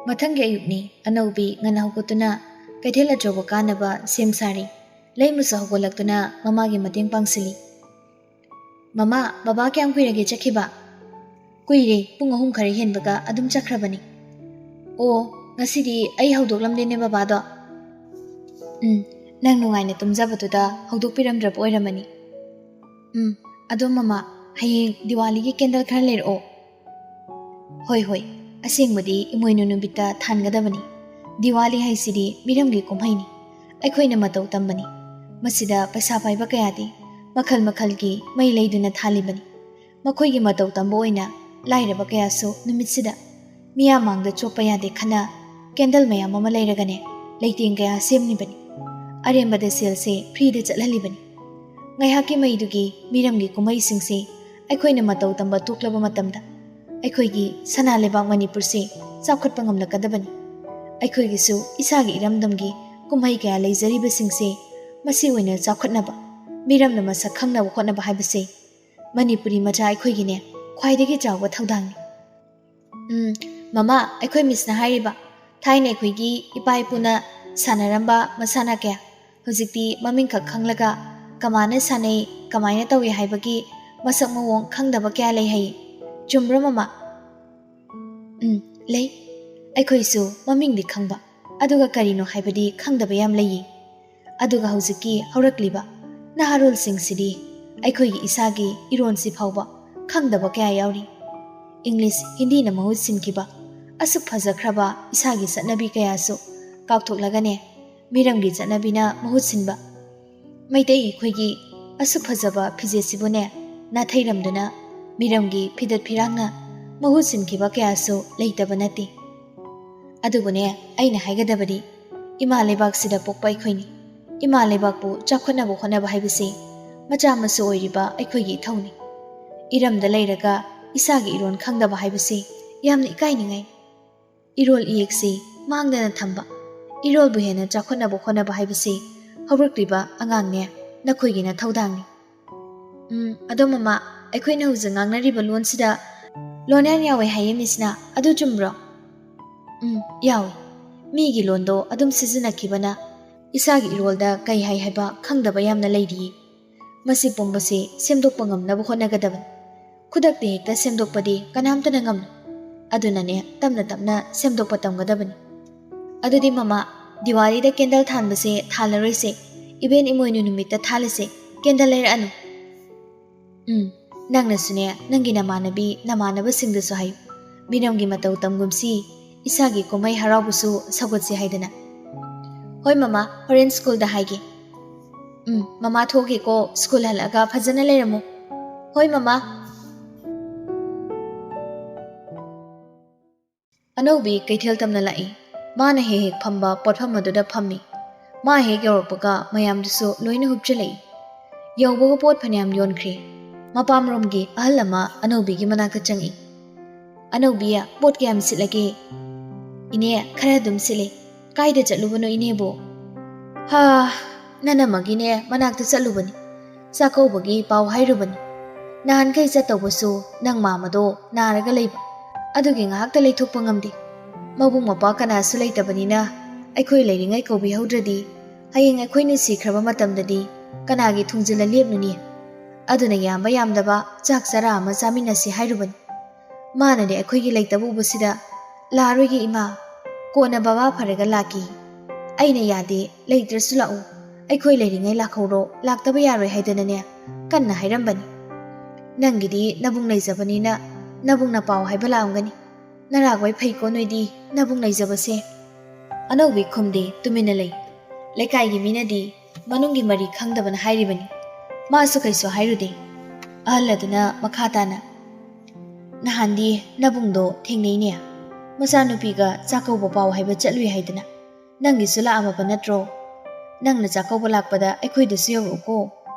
ꯃꯊꯪꯒꯤ ꯑꯌꯨꯛꯅꯤ꯫ ꯑꯅꯧꯕꯤ ꯉꯟꯅ ꯍꯧꯒꯠꯇꯨꯅ ꯀꯩꯊꯦꯜ ꯑꯆꯧꯕ ꯀꯥꯅꯕ ꯁꯦꯝ ꯁꯥꯔꯤ꯫ ꯂꯩꯃꯁꯨ ꯍꯧꯒꯠꯂꯛꯇꯨꯅ ꯃꯃꯥꯒꯤ ꯃꯇꯦꯡ ꯄꯥꯡꯁꯤꯜꯂꯤ꯫ "ꯃꯃꯥ, ꯕꯕꯥ ꯀꯌꯥꯝ ꯀꯨꯏꯔꯒꯦ ꯆꯠꯈꯤꯕ?" "ꯀꯨꯏꯔꯦ, ꯄꯨꯡ ꯑꯍꯨꯝ ꯈꯔ ꯍꯦꯟꯕꯒ ꯑꯗꯨꯝ ꯆꯠꯈ꯭ꯔꯕꯅꯤ꯫" "ꯑꯣ, ꯉꯁꯤꯗꯤ ꯑꯩ ꯍꯧꯗꯣꯛꯂꯝꯗꯦꯅꯦ ꯕꯕꯥꯗꯣ꯫" "ꯎꯝ, ꯅꯪ ꯅꯨꯡꯉꯥꯏꯅ ꯇꯨꯝꯖꯕꯗꯨꯗ ꯍꯧꯗꯣꯛꯄꯤꯔꯝꯗ꯭ꯔꯕ ꯑꯣꯏꯔꯝꯃꯅꯤ꯫ ꯎꯝ, ꯑꯗꯣ ꯃꯃꯥ, ꯍꯌꯦꯡ ꯗꯤꯋꯥꯂꯤꯒꯤ ꯀꯦꯟꯗꯜ ꯈꯔ ꯂꯩꯔꯛꯑꯣ꯫" "ꯍꯣꯏ, ꯍꯣꯏ, ꯑꯁꯦꯡꯕꯗꯤ ꯏꯃꯣꯏꯅꯨ ꯅꯨꯃꯤꯠꯇ ꯊꯥꯟꯒꯗꯕꯅꯤ꯫ ꯗꯤꯋꯥꯂꯤ ꯍꯥꯏꯁꯤꯗꯤ ꯃꯤꯔꯝꯒꯤ ꯀꯨꯝꯍꯩꯅꯤ꯫ ꯑꯩꯈꯣꯏꯅ ꯃꯇꯧ ꯇꯝꯕꯅꯤ꯫ ꯃꯁꯤꯗ ꯄꯩꯁꯥ ꯄꯥꯏꯕ ꯀꯌꯥꯗꯤ ꯃꯈꯜ ꯃꯈꯜꯒꯤ ꯃꯩ ꯂꯩꯗꯨꯅ ꯊꯥꯜꯂꯤꯕꯅꯤ꯫ ꯃꯈꯣꯏꯒꯤ ꯃꯇꯧ ꯇꯝꯕ ꯑꯣꯏꯅ ꯂꯥꯏꯔꯕ ꯀꯌꯥꯁꯨ ꯅꯨꯃꯤꯠꯁꯤꯗ ꯃꯤꯌꯥꯝ ꯃꯥꯡꯗ ꯆꯣꯞꯄ ꯌꯥꯗꯦ ꯈꯟꯅ ꯀꯦꯟꯗꯜ ꯃꯌꯥꯝ ꯑꯃ ꯂꯩꯔꯒꯅꯦ ꯂꯩꯇꯦꯡ ꯀꯌꯥ ꯁꯦꯝꯂꯤꯕꯅꯤ꯫ ꯑꯔꯦꯝꯕꯗ ꯁꯦꯜꯁꯦ ꯐ꯭ꯔꯤꯗ ꯆꯠꯍꯜꯂꯤꯕꯅꯤ꯫ ꯉꯥꯏꯍꯥꯛꯀꯤ ꯃꯩꯗꯨꯒꯤ ꯃꯤꯔꯝꯒꯤ ꯀꯨꯝꯍꯩꯁꯤꯡꯁꯦ ꯑꯩꯈꯣꯏꯅ ꯃꯇꯧ ꯇꯝꯕ ꯇꯣꯛꯂꯕ ꯃꯇꯝꯗ ꯑꯩꯈꯣꯏꯒꯤ ꯁꯅꯥ ꯂꯩꯕꯥꯛ ꯃꯅꯤꯄꯨꯔꯁꯦ ꯆꯥꯎꯈꯠꯄ ꯉꯝꯂꯛꯀꯗꯕꯅꯤ꯫ ꯑꯩꯈꯣꯏꯒꯤꯁꯨ ꯏꯁꯥꯒꯤ ꯏꯔꯝꯗꯝꯒꯤ ꯀꯨꯝꯍꯩ ꯀꯌꯥ ꯂꯩꯖꯔꯤꯕꯁꯤꯡꯁꯦ ꯃꯁꯤ ꯑꯣꯏꯅ ꯆꯥꯎꯈꯠꯅꯕ, ꯃꯤꯔꯝꯅ ꯃꯁꯛ ꯈꯪꯅꯕ ꯍꯣꯠꯅꯕ ꯍꯥꯏꯕꯁꯦ ꯃꯅꯤꯄꯨꯔꯤ ꯃꯆꯥ ꯑꯩꯈꯣꯏꯒꯤꯅꯦ ꯈ꯭ꯋꯥꯏꯗꯒꯤ ꯆꯥꯎꯕ ꯊꯧꯗꯥꯡꯅꯤ꯫ ꯎꯝ, ꯃꯃꯥ, ꯑꯩꯈꯣꯏ ꯃꯤꯁꯅ ꯍꯥꯏꯔꯤꯕ ꯊꯥꯏꯅ ꯑꯩꯈꯣꯏꯒꯤ ꯏꯄꯥ ꯏꯄꯨꯅ ꯁꯥꯟꯅꯔꯝꯕ ꯃꯁꯥꯟꯅ ꯀꯌꯥ ꯍꯧꯖꯤꯛꯇꯤ ꯃꯃꯤꯡꯈꯛ ꯈꯪꯂꯒ ꯀꯃꯥꯏꯅ ꯁꯥꯟꯅꯩ, ꯀꯃꯥꯏꯅ ꯇꯧꯏ ꯍꯥꯏꯕꯒꯤ ꯃꯁꯛ ꯃꯑꯣꯡ ꯈꯪꯗꯕ ꯀꯌꯥ ꯂꯩ ꯍꯥꯏꯌꯦ꯫ ꯆꯨꯝꯕ꯭ꯔꯣ ꯃꯃꯥ? ꯎꯝ, ꯂꯩ꯫ ꯑꯩꯈꯣꯏꯁꯨ ꯃꯃꯤꯡꯗꯤ ꯈꯪꯕ, ꯑꯗꯨꯒ ꯀꯔꯤꯅꯣ ꯍꯥꯏꯕꯗꯤ ꯈꯪꯗꯕ ꯌꯥꯝ ꯂꯩꯌꯦ꯫ ꯑꯗꯨꯒ ꯍꯧꯖꯤꯛꯀꯤ ꯍꯧꯔꯛꯂꯤꯕ ꯅꯍꯥꯔꯣꯜꯁꯤꯡꯁꯤꯗꯤ ꯑꯩꯈꯣꯏꯒꯤ ꯏꯁꯥꯒꯤ ꯏꯔꯣꯟꯁꯤ ꯐꯥꯎꯕ ꯈꯪꯗꯕ ꯀꯌꯥ ꯌꯥꯎꯔꯤ꯫ ꯏꯪꯂꯤꯁ, ꯍꯤꯟꯗꯤꯅ ꯃꯍꯨꯠ ꯁꯤꯟꯈꯤꯕ ꯑꯁꯨꯛ ꯐꯖꯈ꯭ꯔꯕ ꯏꯁꯥꯒꯤ ꯆꯠꯅꯕꯤ ꯀꯌꯥꯁꯨ ꯀꯥꯎꯊꯣꯛꯂꯒꯅꯦ, ꯃꯤꯔꯝꯒꯤ ꯆꯠꯅꯕꯤꯅ ꯃꯍꯨꯠ ꯁꯤꯟꯕ ꯃꯩꯇꯩ ꯑꯩꯈꯣꯏꯒꯤ ꯑꯁꯨꯛ ꯐꯖꯕ ꯐꯤꯖꯦꯠꯁꯤꯕꯨꯅꯦ ꯅꯥꯊꯩꯔꯝꯗꯨꯅ ꯃꯤꯔꯝꯒꯤ ꯐꯤꯗꯠ ꯐꯤꯔꯥꯡꯅ ꯃꯍꯨꯠ ꯁꯤꯟꯈꯤꯕ ꯀꯌꯥꯁꯨ ꯂꯩꯇꯕ ꯅꯠꯇꯦ꯫ ꯑꯗꯨꯕꯨꯅꯦ, ꯑꯩꯅ ꯍꯥꯏꯒꯗꯕꯗꯤ ꯏꯃꯥ ꯂꯩꯕꯥꯛꯁꯤꯗ ꯄꯣꯛꯄ ꯑꯩꯈꯣꯏꯅꯤ꯫ ꯏꯃꯥ ꯂꯩꯕꯥꯛꯄꯨ ꯆꯥꯎꯈꯠꯅꯕ ꯍꯣꯠꯅꯕ ꯍꯥꯏꯕꯁꯤ ꯃꯆꯥ ꯃꯁꯨ ꯑꯣꯏꯔꯤꯕ ꯑꯩꯈꯣꯏꯒꯤ ꯏꯊꯧꯅꯤ꯫ ꯏꯔꯝꯗ ꯂꯩꯔꯒ ꯏꯁꯥꯒꯤ ꯏꯔꯣꯟ ꯈꯪꯗꯕ ꯍꯥꯏꯕꯁꯤ ꯌꯥꯝꯅ ꯏꯀꯥꯏꯅꯤꯡꯉꯥꯏ꯫ ꯏꯔꯣꯜ ꯏꯌꯦꯛꯁꯤ ꯃꯥꯡꯗꯅ ꯊꯝꯕ, ꯏꯔꯣꯜꯕꯨ ꯍꯦꯟꯅ ꯆꯥꯎꯈꯠꯅꯕ ꯍꯣꯠꯅꯕ ꯍꯥꯏꯕꯁꯤ ꯍꯧꯔꯛꯂꯤꯕ ꯑꯉꯥꯡꯅꯦ ꯅꯈꯣꯏꯒꯤꯅ ꯊꯧꯗꯥꯡꯅꯤ꯫ ꯎꯝ, ꯑꯗꯣ ꯃꯃꯥ, ꯑꯩꯈꯣꯏꯅ ꯍꯧꯖꯤꯛ ꯉꯥꯡꯅꯔꯤꯕ ꯂꯣꯟꯁꯤꯗ ꯂꯣꯟꯌꯥꯟ ꯌꯥꯎꯋꯦ ꯍꯥꯏꯌꯦ ꯃꯤꯁꯅ, ꯑꯗꯨ ꯆꯨꯝꯕ꯭ꯔꯣ? ꯎꯝ, ꯌꯥꯎꯋꯦ꯫ ꯃꯤꯒꯤ ꯂꯣꯟꯗꯣ ꯑꯗꯨꯝ ꯁꯤꯖꯤꯟꯅꯈꯤꯕꯅ ꯏꯁꯥꯒꯤ ꯏꯔꯣꯜꯗ ꯀꯩ ꯍꯥꯏ ꯍꯥꯏꯕ ꯈꯪꯗꯕ ꯌꯥꯝꯅ ꯂꯩꯔꯤꯌꯦ꯫ ꯃꯁꯤ ꯄꯨꯝꯕꯁꯤ ꯁꯦꯝꯗꯣꯛꯄ ꯉꯝꯅꯕ ꯍꯣꯠꯅꯒꯗꯕꯅꯤ꯫ ꯈꯨꯗꯛꯇ ꯍꯦꯛꯇ ꯁꯦꯝꯗꯣꯛꯄꯗꯤ ꯀꯅꯥꯝꯇꯅ ꯉꯝꯂꯣꯏ꯫ ꯑꯗꯨꯅꯅꯦ, ꯇꯞꯅ ꯇꯞꯅ ꯁꯦꯝꯗꯣꯛꯄ ꯇꯝꯒꯗꯕꯅꯤ꯫ ꯑꯗꯨꯗꯤ ꯃꯃꯥ, ꯗꯤꯋꯥꯂꯤꯗ ꯀꯦꯟꯗꯜ ꯊꯥꯟꯕꯁꯦ ꯊꯥꯜꯂꯔꯣꯏꯁꯦ, ꯏꯕꯦꯟ ꯏꯃꯣꯏꯅꯨ ꯅꯨꯃꯤꯠꯇ ꯊꯥꯜꯂꯁꯦ, ꯀꯦꯟꯗꯜ ꯂꯩꯔꯛꯑꯅꯨ꯫ ꯎꯝ, ꯅꯪꯅꯁꯨꯅꯦ, ꯅꯪꯒꯤ ꯅꯃꯥꯟꯅꯕꯤ ꯅꯃꯥꯟꯅꯕꯁꯤꯡꯗꯁꯨ ꯍꯥꯏꯌꯨ, ꯃꯤꯔꯝꯒꯤ ꯃꯇꯧ ꯇꯝꯒꯨꯝꯁꯤ, ꯏꯁꯥꯒꯤ ꯀꯨꯝꯍꯩ ꯍꯔꯥꯎꯕꯁꯨ ꯁꯧꯒꯠꯁꯤ ꯍꯥꯏꯗꯅ꯫ ꯍꯣꯏ ꯃꯃꯥ, ꯍꯣꯔꯦꯟ ꯁ꯭ꯀꯨꯜꯗ ꯍꯥꯏꯒꯦ꯫ ꯎꯝ, ꯃꯃꯥ ꯊꯣꯛꯑꯒꯦꯀꯣ, ꯁ꯭ꯀꯨꯜ ꯍꯜꯂꯛꯑꯒ ꯐꯖꯅ ꯂꯩꯔꯝꯃꯨ꯫ ꯍꯣꯏ ꯃꯃꯥ꯫ ꯑꯅꯧꯕꯤ ꯀꯩꯊꯦꯜ ꯇꯝꯅ ꯂꯥꯛꯏ꯫ ꯃꯥꯅ ꯍꯦꯛ ꯍꯦꯛ ꯐꯝꯕ ꯄꯣꯠꯐꯝ ꯑꯗꯨꯗ ꯐꯝꯃꯤ꯫ ꯃꯥ ꯍꯦꯛ ꯌꯧꯔꯛꯄꯒ ꯃꯌꯥꯝꯗꯨꯁꯨ ꯂꯣꯏꯅ ꯍꯨꯞꯆꯜꯂꯛꯏ꯫ ꯌꯧꯕꯒ ꯄꯣꯠ ꯐꯅꯌꯥꯝ ꯌꯣꯟꯈ꯭ꯔꯦ꯫ ꯃꯄꯥꯝꯔꯣꯝꯒꯤ ꯑꯍꯜ ꯑꯃ ꯑꯅꯧꯕꯤꯒꯤ ꯃꯅꯥꯛꯇ ꯆꯪꯉꯛꯏ꯫ "ꯑꯅꯧꯕꯤ, ꯄꯣꯠ ꯀꯌꯥꯝ ꯁꯤꯠꯂꯒꯦ?" "ꯏꯅꯦ, ꯈꯔ ꯑꯗꯨꯝ ꯁꯤꯠꯂꯦ꯫ ꯀꯥꯏꯗ ꯆꯠꯂꯨꯕꯅꯣ ꯏꯅꯦꯕꯨ?" "ꯍꯥ, ꯅꯅꯝꯃꯒꯤꯅꯦ ꯃꯅꯥꯛꯇ ꯆꯠꯂꯨꯕꯅꯤ꯫ ꯆꯥꯛꯀꯧꯕꯒꯤ ꯄꯥꯎ ꯍꯥꯏꯔꯨꯕꯅꯤ꯫ ꯅꯍꯥꯟꯈꯩ ꯆꯠꯇꯧꯕꯁꯨ ꯅꯪ ꯃꯥꯃꯗꯣ ꯅꯥꯔꯒ ꯂꯩꯕ꯫ ꯑꯗꯨꯒꯤ ꯉꯥꯏꯍꯥꯛꯇ ꯂꯩꯊꯣꯛꯄ ꯉꯝꯗꯦ꯫ ꯃꯕꯨꯡ ꯃꯧꯄ꯭ꯋꯥ ꯀꯅꯥꯁꯨ ꯂꯩꯇꯕꯅꯤꯅ ꯑꯩꯈꯣꯏ ꯂꯩꯔꯤꯉꯩ ꯀꯧꯕꯤꯍꯧꯗ꯭ꯔꯗꯤ ꯍꯌꯦꯡ ꯑꯩꯈꯣꯏꯅ ꯁꯤꯈ꯭ꯔꯕ ꯃꯇꯝꯗꯗꯤ ꯀꯅꯥꯒꯤ ꯊꯣꯡꯖꯤꯜꯂ ꯂꯦꯞꯂꯨꯅꯤ? ꯑꯗꯨꯅ ꯌꯥꯝꯕ ꯌꯥꯝꯗꯕ ꯆꯥꯛ ꯆꯔꯥ ꯑꯃ ꯆꯥꯃꯤꯟꯅꯁꯤ ꯍꯥꯏꯔꯨꯕꯅꯤ꯫ ꯃꯥꯅꯗꯤ ꯑꯩꯈꯣꯏꯒꯤ ꯂꯩꯇꯕ ꯎꯕꯁꯤꯗ ꯂꯥꯛꯑꯔꯣꯏꯒꯦ ꯏꯃꯥ, ꯀꯣꯟꯅ ꯕꯕꯥ ꯐꯔꯒ ꯂꯥꯛꯀꯦ꯫ ꯑꯩꯅ ꯌꯥꯗꯦ, ꯂꯩꯇ꯭ꯔꯁꯨ ꯂꯥꯛꯎ, ꯑꯩꯈꯣꯏ ꯂꯩꯔꯤꯉꯩ ꯂꯥꯛꯍꯧꯔꯣ, ꯂꯥꯛꯇꯕ ꯌꯥꯔꯣꯏ ꯍꯥꯏꯗꯅꯅꯦ ꯀꯟꯅ ꯍꯥꯏꯔꯝꯕꯅꯤ꯫ ꯅꯪꯒꯤꯗꯤ ꯅꯕꯨꯡ ꯂꯩꯖꯕꯅꯤꯅ ꯅꯕꯨꯡꯅ ꯄꯥꯎ ꯍꯥꯏꯕ ꯂꯥꯛꯑꯝꯒꯅꯤ꯫ ꯅꯔꯥꯛ ꯋꯥꯏ ꯐꯩꯀꯣ ꯅꯣꯏꯗꯤ, ꯅꯕꯨꯡ ꯂꯩꯖꯕꯁꯦ꯫" ꯑꯅꯧꯕꯤ ꯈꯨꯝꯗꯦ, ꯇꯨꯃꯤꯟꯅ ꯂꯩ꯫ ꯂꯩꯀꯥꯏꯒꯤ ꯃꯤꯅꯗꯤ ꯃꯅꯨꯡꯒꯤ ꯃꯔꯤ ꯈꯪꯗꯕꯅ ꯍꯥꯏꯔꯤꯕꯅꯤ꯫ ꯃꯥꯁꯨ ꯀꯩꯁꯨ ꯍꯥꯏꯔꯨꯗꯦ꯫ ꯑꯍꯜ ꯑꯗꯨꯅ ꯃꯈꯥ ꯇꯥꯅ, "ꯅꯍꯥꯟꯗꯤ ꯅꯕꯨꯡꯗꯣ ꯊꯦꯡꯅꯩꯅꯦ꯫ ꯃꯆꯥꯅꯨꯄꯤꯒ ꯆꯥꯛꯀꯧꯕ ꯄꯥꯎ ꯍꯥꯏꯕ ꯆꯠꯂꯨꯏ ꯍꯥꯏꯗꯅ꯫ ꯅꯪꯒꯤꯁꯨ ꯂꯥꯛꯑꯝꯃꯕ ꯅꯠꯇ꯭ꯔꯣ? ꯅꯪꯅ ꯆꯥꯛꯀꯧꯕ ꯂꯥꯛꯄꯗ ꯑꯩꯈꯣꯏꯗꯁꯨ ꯌꯧꯔꯛꯎꯀꯣ꯫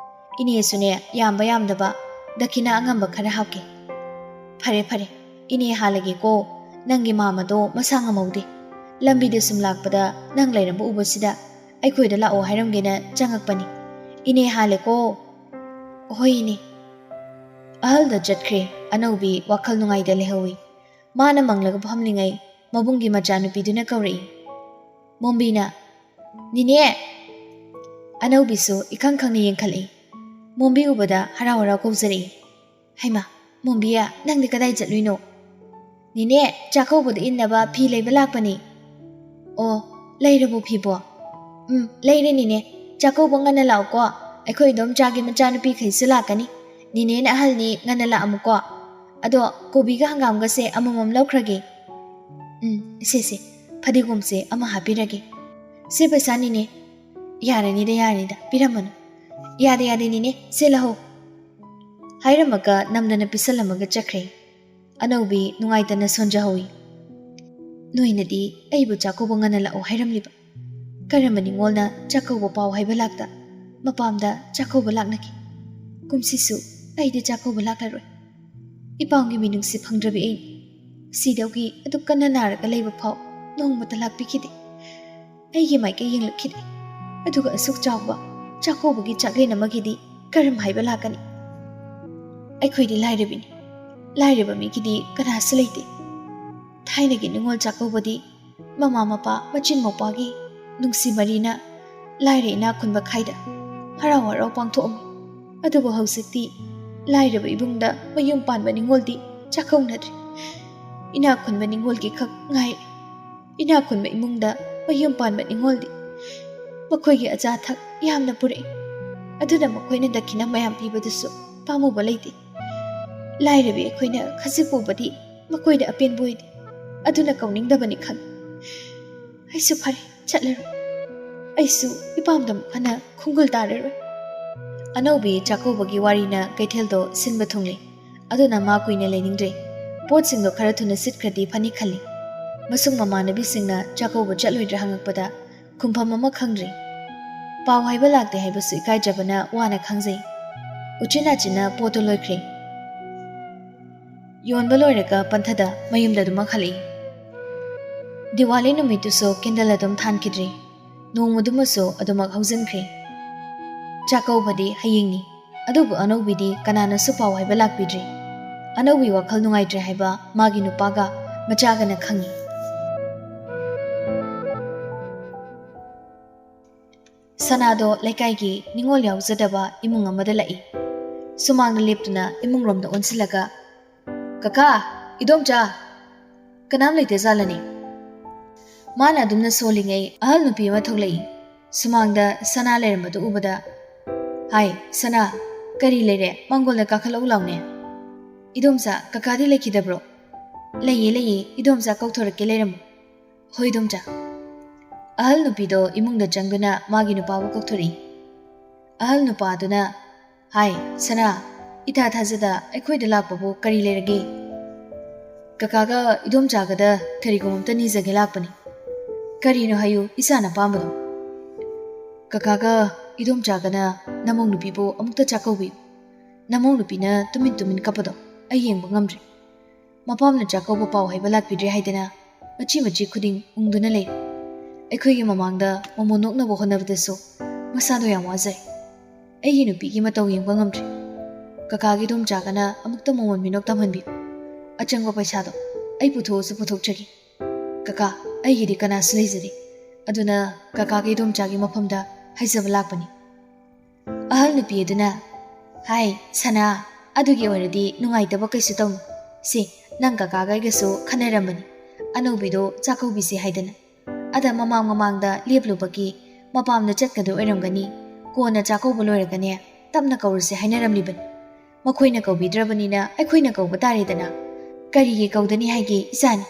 ꯏꯅꯦꯁꯨꯅꯦ ꯌꯥꯝꯕ ꯌꯥꯝꯗꯕ ꯗꯈꯤꯅꯥ ꯑꯉꯝꯕ ꯈꯔ ꯍꯥꯞꯀꯦ꯫" "ꯐꯔꯦ ꯐꯔꯦ, ꯏꯅꯦ ꯍꯥꯜꯂꯒꯦꯀꯣ꯫ ꯅꯪꯒꯤ ꯃꯥꯃꯗꯣ ꯃꯁꯥ ꯉꯝꯍꯧꯗꯦ꯫ ꯂꯝꯕꯤꯗ ꯁꯨꯝ ꯂꯥꯛꯄꯗ ꯅꯪ ꯂꯩꯔꯝꯕ ꯎꯕꯁꯤꯗ ꯑꯩꯈꯣꯏꯗ ꯂꯥꯛꯑꯣ ꯍꯥꯏꯔꯝꯒꯦꯅ ꯆꯪꯉꯛꯄꯅꯤ꯫ ꯏꯅꯦ ꯍꯥꯜꯂꯦꯀꯣ꯫" "ꯍꯣꯏ ꯏꯅꯦ꯫" ꯑꯍꯜꯗꯣ ꯆꯠꯈ꯭ꯔꯦ꯫ ꯑꯅꯧꯕꯤ ꯋꯥꯈꯜ ꯅꯨꯡꯉꯥꯏꯇ ꯂꯩꯍꯧꯏ꯫ ꯃꯥꯅ ꯃꯪꯂꯒ ꯐꯝꯂꯤꯉꯩ ꯃꯕꯨꯡꯒꯤ ꯃꯆꯥꯅꯨꯄꯤꯗꯨꯅ ꯀꯧꯔꯛꯏ꯫ ꯃꯣꯝꯕꯤꯅ, "ꯅꯤꯅꯦ!" ꯑꯅꯧꯕꯤꯁꯨ ꯏꯈꯪ ꯈꯪꯅ ꯌꯦꯡꯈꯠꯂꯛꯏ꯫ ꯃꯣꯝꯕꯤ ꯎꯕꯗ ꯍꯔꯥꯎ ꯍꯔꯥꯎ ꯀꯧꯖꯔꯛꯏ꯫ "ꯍꯩꯃꯥ, ꯃꯣꯝꯕꯤ, ꯅꯪꯗꯤ ꯀꯗꯥꯏ ꯆꯠꯂꯨꯏꯅꯣ?" "ꯅꯤꯅꯦ, ꯆꯥꯛꯀꯧꯕꯗ ꯏꯟꯅꯕ ꯐꯤ ꯂꯩꯕ ꯂꯥꯛꯄꯅꯤ꯫" "ꯑꯣ, ꯂꯩꯔꯕꯣ ꯐꯤꯕꯣ?" "ꯎꯝ, ꯂꯩꯔꯦ ꯅꯤꯅꯦ꯫ ꯆꯥꯛꯀꯧꯕ ꯉꯟꯅ ꯂꯥꯛꯎꯀꯣ꯫ ꯑꯩꯈꯣꯏ ꯏꯗꯣꯝꯆꯥꯒꯤ ꯃꯆꯥꯅꯨꯄꯤꯈꯩꯁꯨ ꯂꯥꯛꯀꯅꯤ꯫ ꯅꯤꯅꯦꯅ ꯑꯍꯜꯅꯤ, ꯉꯟꯅ ꯂꯥꯛꯑꯝꯃꯨꯀꯣ꯫ ꯑꯗꯣ ꯀꯣꯕꯤꯒ ꯍꯪꯒꯥꯝꯒꯁꯦ ꯑꯃꯃꯝ ꯂꯧꯈ꯭ꯔꯒꯦ꯫" "ꯎꯝ, ꯁꯦ, ꯁꯦ, ꯐꯗꯤꯒꯣꯝꯁꯦ ꯑꯃ ꯍꯥꯞꯄꯤꯔꯒꯦ꯫ ꯁꯤ ꯄꯩꯁꯥ ꯅꯤꯅꯦ꯫" "ꯌꯥꯔꯅꯤꯗ, ꯌꯥꯔꯅꯤꯗ, ꯄꯤꯔꯝꯃꯅꯨ꯫" "ꯌꯥꯗꯦ, ꯌꯥꯗꯦ ꯅꯤꯅꯦ, ꯁꯦ ꯂꯧꯍꯧ꯫" ꯍꯥꯏꯔꯝꯃꯒ ꯅꯝꯗꯅ ꯄꯤꯁꯜꯂꯝꯃꯒ ꯆꯠꯈ꯭ꯔꯦ꯫ ꯑꯅꯧꯕꯤ ꯅꯨꯡꯉꯥꯏꯇꯅ ꯁꯣꯟꯖꯍꯧꯏ꯫ "ꯅꯣꯏꯅꯗꯤ ꯑꯩꯕꯨ ꯆꯥꯛꯀꯧꯕ ꯉꯟꯅ ꯂꯥꯛꯑꯣ ꯍꯥꯏꯔꯝꯂꯤꯕ, ꯀꯔꯝꯕ ꯅꯤꯉꯣꯜꯅ ꯆꯥꯛꯀꯧꯕ ꯄꯥꯎ ꯍꯥꯏꯕ ꯂꯥꯛꯇ ꯃꯄꯥꯝꯗ ꯆꯥꯛꯀꯧꯕ ꯂꯥꯛꯅꯈꯤ? ꯀꯨꯝꯁꯤꯁꯨ ꯑꯩꯗꯤ ꯆꯥꯛꯀꯧꯕ ꯂꯥꯛꯂꯔꯣꯏ꯫ ꯏꯄꯥꯝꯒꯤ ꯃꯤꯅꯨꯡꯁꯤ ꯐꯪꯗ꯭ꯔꯕꯤ ꯑꯩ ꯁꯤꯗꯧꯒꯤ ꯑꯗꯨꯛ ꯀꯟꯅ ꯅꯥꯔꯒ ꯂꯩꯕ ꯐꯥꯎ ꯅꯣꯡꯃꯇ ꯂꯥꯛꯄꯤꯈꯤꯗꯦ꯫ ꯑꯩꯒꯤ ꯃꯥꯏꯀꯩ ꯌꯦꯡꯂꯛꯈꯤꯗꯦ꯫ ꯑꯗꯨꯒ ꯑꯁꯨꯛ ꯆꯥꯎꯕ ꯆꯥꯛꯀꯧꯕꯒꯤ ꯆꯥꯛꯂꯦꯟ ꯑꯃꯒꯤꯗꯤ ꯀꯔꯝ ꯍꯥꯏꯕ ꯂꯥꯛꯀꯅꯤ? ꯑꯩꯈꯣꯏꯗꯤ ꯂꯥꯏꯔꯕꯤꯅꯤ꯫ ꯂꯥꯏꯔꯕ ꯃꯤꯒꯤꯗꯤ ꯀꯅꯥꯁꯨ ꯂꯩꯇꯦ꯫ ꯊꯥꯏꯅꯒꯤ ꯅꯤꯉꯣꯜ ꯆꯥꯛꯀꯧꯕꯗꯤ ꯃꯃꯥ ꯃꯄꯥ ꯃꯆꯤꯟ ꯃꯧꯄ꯭ꯋꯥꯒꯤ ꯅꯨꯡꯁꯤ ꯃꯔꯤꯅ ꯂꯥꯏꯔ ꯏꯅꯥꯛ ꯈꯨꯟꯕ ꯈꯥꯏꯗ ꯍꯔꯥꯎ ꯍꯔꯥꯎ ꯄꯥꯡꯊꯣꯛꯑꯝꯃꯤ꯫ ꯑꯗꯨꯕꯨ ꯍꯧꯖꯤꯛꯇꯤ ꯂꯥꯏꯔꯕ ꯏꯃꯨꯡꯗ ꯃꯌꯨꯝ ꯄꯥꯟꯕ ꯅꯤꯉꯣꯜꯗꯤ ꯆꯥꯛꯀꯧꯅꯗ꯭ꯔꯦ꯫ ꯏꯅꯥꯛ ꯈꯨꯟꯕ ꯅꯤꯉꯣꯜꯒꯤ ꯈꯛ ꯉꯥꯏꯔꯦ꯫ ꯏꯅꯥꯛ ꯈꯨꯟꯕ ꯏꯃꯨꯡꯗ ꯃꯌꯨꯝ ꯄꯥꯟꯕ ꯅꯤꯉꯣꯜꯗꯤ ꯃꯈꯣꯏꯒꯤ ꯑꯆꯥ ꯑꯊꯛ ꯌꯥꯝꯅ ꯄꯨꯔꯛꯏ꯫ ꯑꯗꯨꯅ ꯃꯈꯣꯏꯅ ꯗꯈꯤꯅ ꯃꯌꯥꯝ ꯄꯤꯕꯗꯨꯁꯨ ꯄꯥꯝꯃꯨꯕ ꯂꯩꯇꯦ꯫ ꯂꯥꯏꯔꯕꯤ ꯑꯩꯈꯣꯏꯅ ꯈꯖꯤꯛ ꯄꯨꯕꯗꯤ ꯃꯈꯣꯏꯗ ꯑꯄꯦꯟꯕ ꯑꯣꯏꯗꯦ꯫ ꯑꯗꯨꯅ ꯀꯧꯅꯤꯡꯗꯕꯅꯤ ꯈꯪꯉꯤ꯫ ꯑꯩꯁꯨ ꯐꯔꯦ, ꯆꯠꯂꯔꯣꯏ꯫ ꯑꯩꯁꯨ ꯏꯄꯥꯝꯗ ꯑꯃꯨꯛ ꯍꯟꯅ ꯈꯣꯡꯒꯨꯜ ꯇꯥꯔꯔꯣꯏ꯫ ꯑꯅꯧꯕꯤ ꯆꯥꯛꯀꯧꯕꯒꯤ ꯋꯥꯔꯤꯅ ꯀꯩꯊꯦꯜꯗꯣ ꯁꯤꯟꯕ ꯊꯨꯡꯂꯦ꯫ ꯑꯗꯨꯅ ꯃꯥ ꯀꯨꯏꯅ ꯂꯩꯅꯤꯡꯗ꯭ꯔꯦ꯫ ꯄꯣꯠꯁꯤꯡꯗꯣ ꯈꯔ ꯊꯨꯅ ꯁꯤꯠꯈ꯭ꯔꯗꯤ ꯐꯅꯤ ꯈꯜꯂꯤ꯫ ꯃꯁꯨꯡ ꯃꯃꯥꯟꯅꯕꯤꯁꯤꯡꯅ ꯆꯥꯛꯀꯧꯕ ꯆꯠꯂꯣꯏꯗ꯭ꯔꯥ ꯍꯪꯉꯛꯄꯗ ꯈꯨꯝꯐꯝ ꯑꯃ ꯈꯪꯗ꯭ꯔꯦ꯫ ꯄꯥꯎ ꯍꯥꯏꯕ ꯂꯥꯛꯇꯦ ꯍꯥꯏꯕꯁꯨ ꯏꯀꯥꯏꯖꯕꯅ ꯋꯥꯅ ꯈꯥꯡꯖꯩ꯫ ꯎꯆꯤꯟ ꯅꯥꯆꯤꯟꯅ ꯄꯣꯠꯇꯣ ꯂꯣꯏꯈ꯭ꯔꯦ꯫ ꯌꯣꯟꯕ ꯂꯣꯏꯔꯒ ꯄꯟꯊꯗ ꯃꯌꯨꯝꯗ ꯑꯗꯨꯃꯛ ꯍꯜꯂꯛꯏ꯫ ꯗꯤꯋꯥꯂꯤ ꯅꯨꯃꯤꯠꯇꯨꯁꯨ ꯀꯦꯟꯗꯜ ꯑꯗꯨꯝ ꯊꯥꯟꯈꯤꯗ꯭ꯔꯦ꯫ ꯅꯣꯡꯃꯗꯨꯃꯁꯨ ꯑꯗꯨꯃꯛ ꯍꯧꯖꯤꯟꯈ꯭ꯔꯦ꯫ ꯆꯥꯛꯀꯧꯕꯗꯤ ꯍꯌꯦꯡꯅꯤ꯫ ꯑꯗꯨꯕꯨ ꯑꯅꯧꯕꯤꯗꯤ ꯀꯅꯥꯅꯁꯨ ꯄꯥꯎ ꯍꯥꯏꯕ ꯂꯥꯛꯄꯤꯗ꯭ꯔꯦ꯫ ꯑꯅꯧꯕꯤ ꯋꯥꯈꯜ ꯅꯨꯡꯉꯥꯏꯇ꯭ꯔꯦ ꯍꯥꯏꯕ ꯃꯥꯒꯤ ꯅꯨꯄꯥꯒ ꯃꯆꯥꯒꯅ ꯈꯪꯉꯤ꯫ ꯁꯅꯥꯗꯣ ꯂꯩꯀꯥꯏꯒꯤ ꯅꯤꯉꯣꯜ ꯌꯥꯎꯖꯗꯕ ꯏꯃꯨꯡ ꯑꯃꯗ ꯂꯥꯛꯏ꯫ ꯁꯨꯃꯥꯡꯗ ꯂꯦꯞꯇꯨꯅ ꯏꯃꯨꯡꯔꯣꯝꯗ ꯑꯣꯟꯁꯤꯜꯂꯒ, "ꯀꯀꯥ, ꯏꯗꯣꯝꯆꯥ, ꯀꯅꯥꯝ ꯂꯩꯇꯦ ꯖꯥꯠꯂꯅꯦ?" ꯃꯥꯅ ꯑꯗꯨꯝꯅ ꯁꯣꯜꯂꯤꯉꯩ ꯑꯍꯜ ꯅꯨꯄꯤ ꯑꯃ ꯊꯣꯛꯂꯛꯏ꯫ ꯁꯨꯃꯥꯡꯗ ꯁꯅꯥ ꯂꯩꯔꯝꯕꯗꯨ ꯎꯕꯗ, "ꯍꯥꯏ, ꯁꯅꯥ, ꯀꯔꯤ ꯂꯩꯔꯦ? ꯃꯥꯡꯒꯣꯜꯗ ꯀꯥꯈꯠꯂꯛꯎ ꯂꯥꯎꯅꯦ꯫ ꯏꯗꯣꯝꯆꯥ, ꯀꯀꯥꯗꯤ ꯂꯩꯈꯤꯗꯕ꯭ꯔꯣ?" "ꯂꯩꯌꯦ, ꯂꯩꯌꯦ, ꯏꯗꯣꯝꯆꯥ ꯀꯧꯊꯣꯔꯛꯀꯦ, ꯂꯩꯔꯝꯃꯨ꯫" "ꯍꯣꯏ, ꯏꯗꯣꯝꯆꯥ꯫" ꯑꯍꯜ ꯅꯨꯄꯤꯗꯣ ꯏꯃꯨꯡꯗ ꯆꯪꯗꯨꯅ ꯃꯥꯒꯤ ꯅꯨꯄꯥꯕꯨ ꯀꯧꯊꯣꯔꯛꯏ꯫ ꯑꯍꯜ ꯅꯨꯄꯥꯗꯨꯅ, "ꯍꯥꯏ, ꯁꯅꯥ, ꯏꯊꯥ ꯊꯥꯖꯗ ꯑꯩꯈꯣꯏꯗ ꯂꯥꯛꯄꯕꯨ ꯀꯔꯤ ꯂꯩꯔꯒꯦ?" "ꯀꯀꯥꯒ ꯏꯗꯣꯝꯆꯥꯒꯗ ꯀꯔꯤꯒꯨꯝꯕ ꯑꯝꯇ ꯅꯤꯖꯒꯦ ꯂꯥꯛꯄꯅꯤ꯫" "ꯀꯔꯤꯅꯣ ꯍꯥꯏꯌꯨ, ꯏꯆꯥꯅ ꯑꯄꯥꯝꯕꯗꯣ?" ꯀꯀꯥꯒ ꯏꯗꯣꯝꯆꯥꯒꯅ ꯅꯃꯧ ꯅꯨꯄꯤꯕꯨ ꯑꯃꯨꯛꯇ ꯆꯥꯛꯀꯧꯕꯤꯌꯨ꯫ ꯅꯃꯧ ꯅꯨꯄꯤꯅ ꯇꯨꯃꯤꯟ ꯇꯨꯃꯤꯟ ꯀꯞꯄꯗꯣ ꯑꯩ ꯌꯦꯡꯕ ꯉꯝꯗ꯭ꯔꯦ꯫ ꯃꯄꯥꯝꯅ ꯆꯥꯛꯀꯧꯕ ꯄꯥꯎ ꯍꯥꯏꯕ ꯂꯥꯛꯄꯤꯗ꯭ꯔꯦ ꯍꯥꯏꯗꯅ ꯃꯆꯤ ꯃꯆꯤ ꯈꯨꯗꯤꯡ ꯎꯪꯗꯨꯅ ꯂꯩꯔꯦ꯫ ꯑꯩꯈꯣꯏꯒꯤ ꯃꯃꯥꯡꯗ ꯃꯃꯣꯟ ꯅꯣꯛꯅꯕ ꯍꯣꯠꯅꯕꯗꯁꯨ ꯃꯁꯥꯗꯣ ꯌꯥꯝ ꯋꯥꯖꯩ꯫ ꯑꯩꯒꯤ ꯅꯨꯄꯤꯒꯤ ꯃꯇꯧ ꯌꯦꯡꯕ ꯉꯝꯗ꯭ꯔꯦ꯫ ꯀꯀꯥꯒꯤ ꯏꯗꯣꯝꯆꯥꯒꯅ ꯑꯃꯨꯛꯇ ꯃꯃꯣꯟ ꯃꯤꯅꯣꯛ ꯇꯝꯍꯟꯕꯤꯌꯨ꯫ ꯑꯆꯪꯕ ꯄꯩꯁꯥꯗꯣ ꯑꯩ ꯄꯨꯊꯣꯛꯑꯁꯨ ꯄꯨꯊꯣꯛꯆꯒꯦ꯫ ꯀꯀꯥ, ꯑꯩꯒꯤꯗꯤ ꯀꯅꯥꯁꯨ ꯂꯩꯖꯗꯦ꯫ ꯑꯗꯨꯅ ꯀꯀꯥꯒꯤ ꯏꯗꯣꯝꯆꯥꯒꯤ ꯃꯐꯝꯗ ꯍꯥꯏꯖꯕ ꯂꯥꯛꯄꯅꯤ꯫ ꯑꯍꯜ ꯅꯨꯄꯤ ꯑꯗꯨꯅ, "ꯍꯥꯏ, ꯁꯅꯥ, ꯑꯗꯨꯒꯤ ꯑꯣꯏꯔꯗꯤ ꯅꯨꯡꯉꯥꯏꯇꯕ ꯀꯩꯁꯨ ꯇꯧꯅꯨ꯫ ꯁꯤ, ꯅꯪ ꯀꯀꯥꯒ ꯑꯩꯒꯁꯨ ꯈꯟꯅꯔꯝꯕꯅꯤ꯫ ꯑꯅꯧꯕꯤꯗꯣ ꯆꯥꯛꯀꯧꯕꯤꯁꯦ ꯍꯥꯏꯗꯅ꯫ ꯑꯗ ꯃꯃꯥꯡ ꯃꯃꯥꯡꯗ ꯂꯦꯞꯂꯨꯕꯒꯤ ꯃꯄꯥꯝꯗ ꯆꯠꯀꯗꯣꯏ ꯑꯣꯏꯔꯝꯒꯅꯤ꯫ ꯀꯣꯟꯅ ꯆꯥꯛꯀꯧꯕ ꯂꯣꯏꯔꯒꯅꯦ, ꯇꯞꯅ ꯀꯧꯔꯁꯦ ꯍꯥꯏꯅꯔꯝꯂꯤꯕꯅꯤ꯫ ꯃꯈꯣꯏꯅ ꯀꯧꯕꯤꯗ꯭ꯔꯕꯅꯤꯅ ꯑꯩꯈꯣꯏꯅ ꯀꯧꯕ ꯇꯥꯔꯦꯗꯅ꯫ ꯀꯔꯤꯒꯤ ꯀꯧꯗꯅꯤ ꯍꯥꯏꯒꯦ, ꯏꯆꯥꯅꯤ?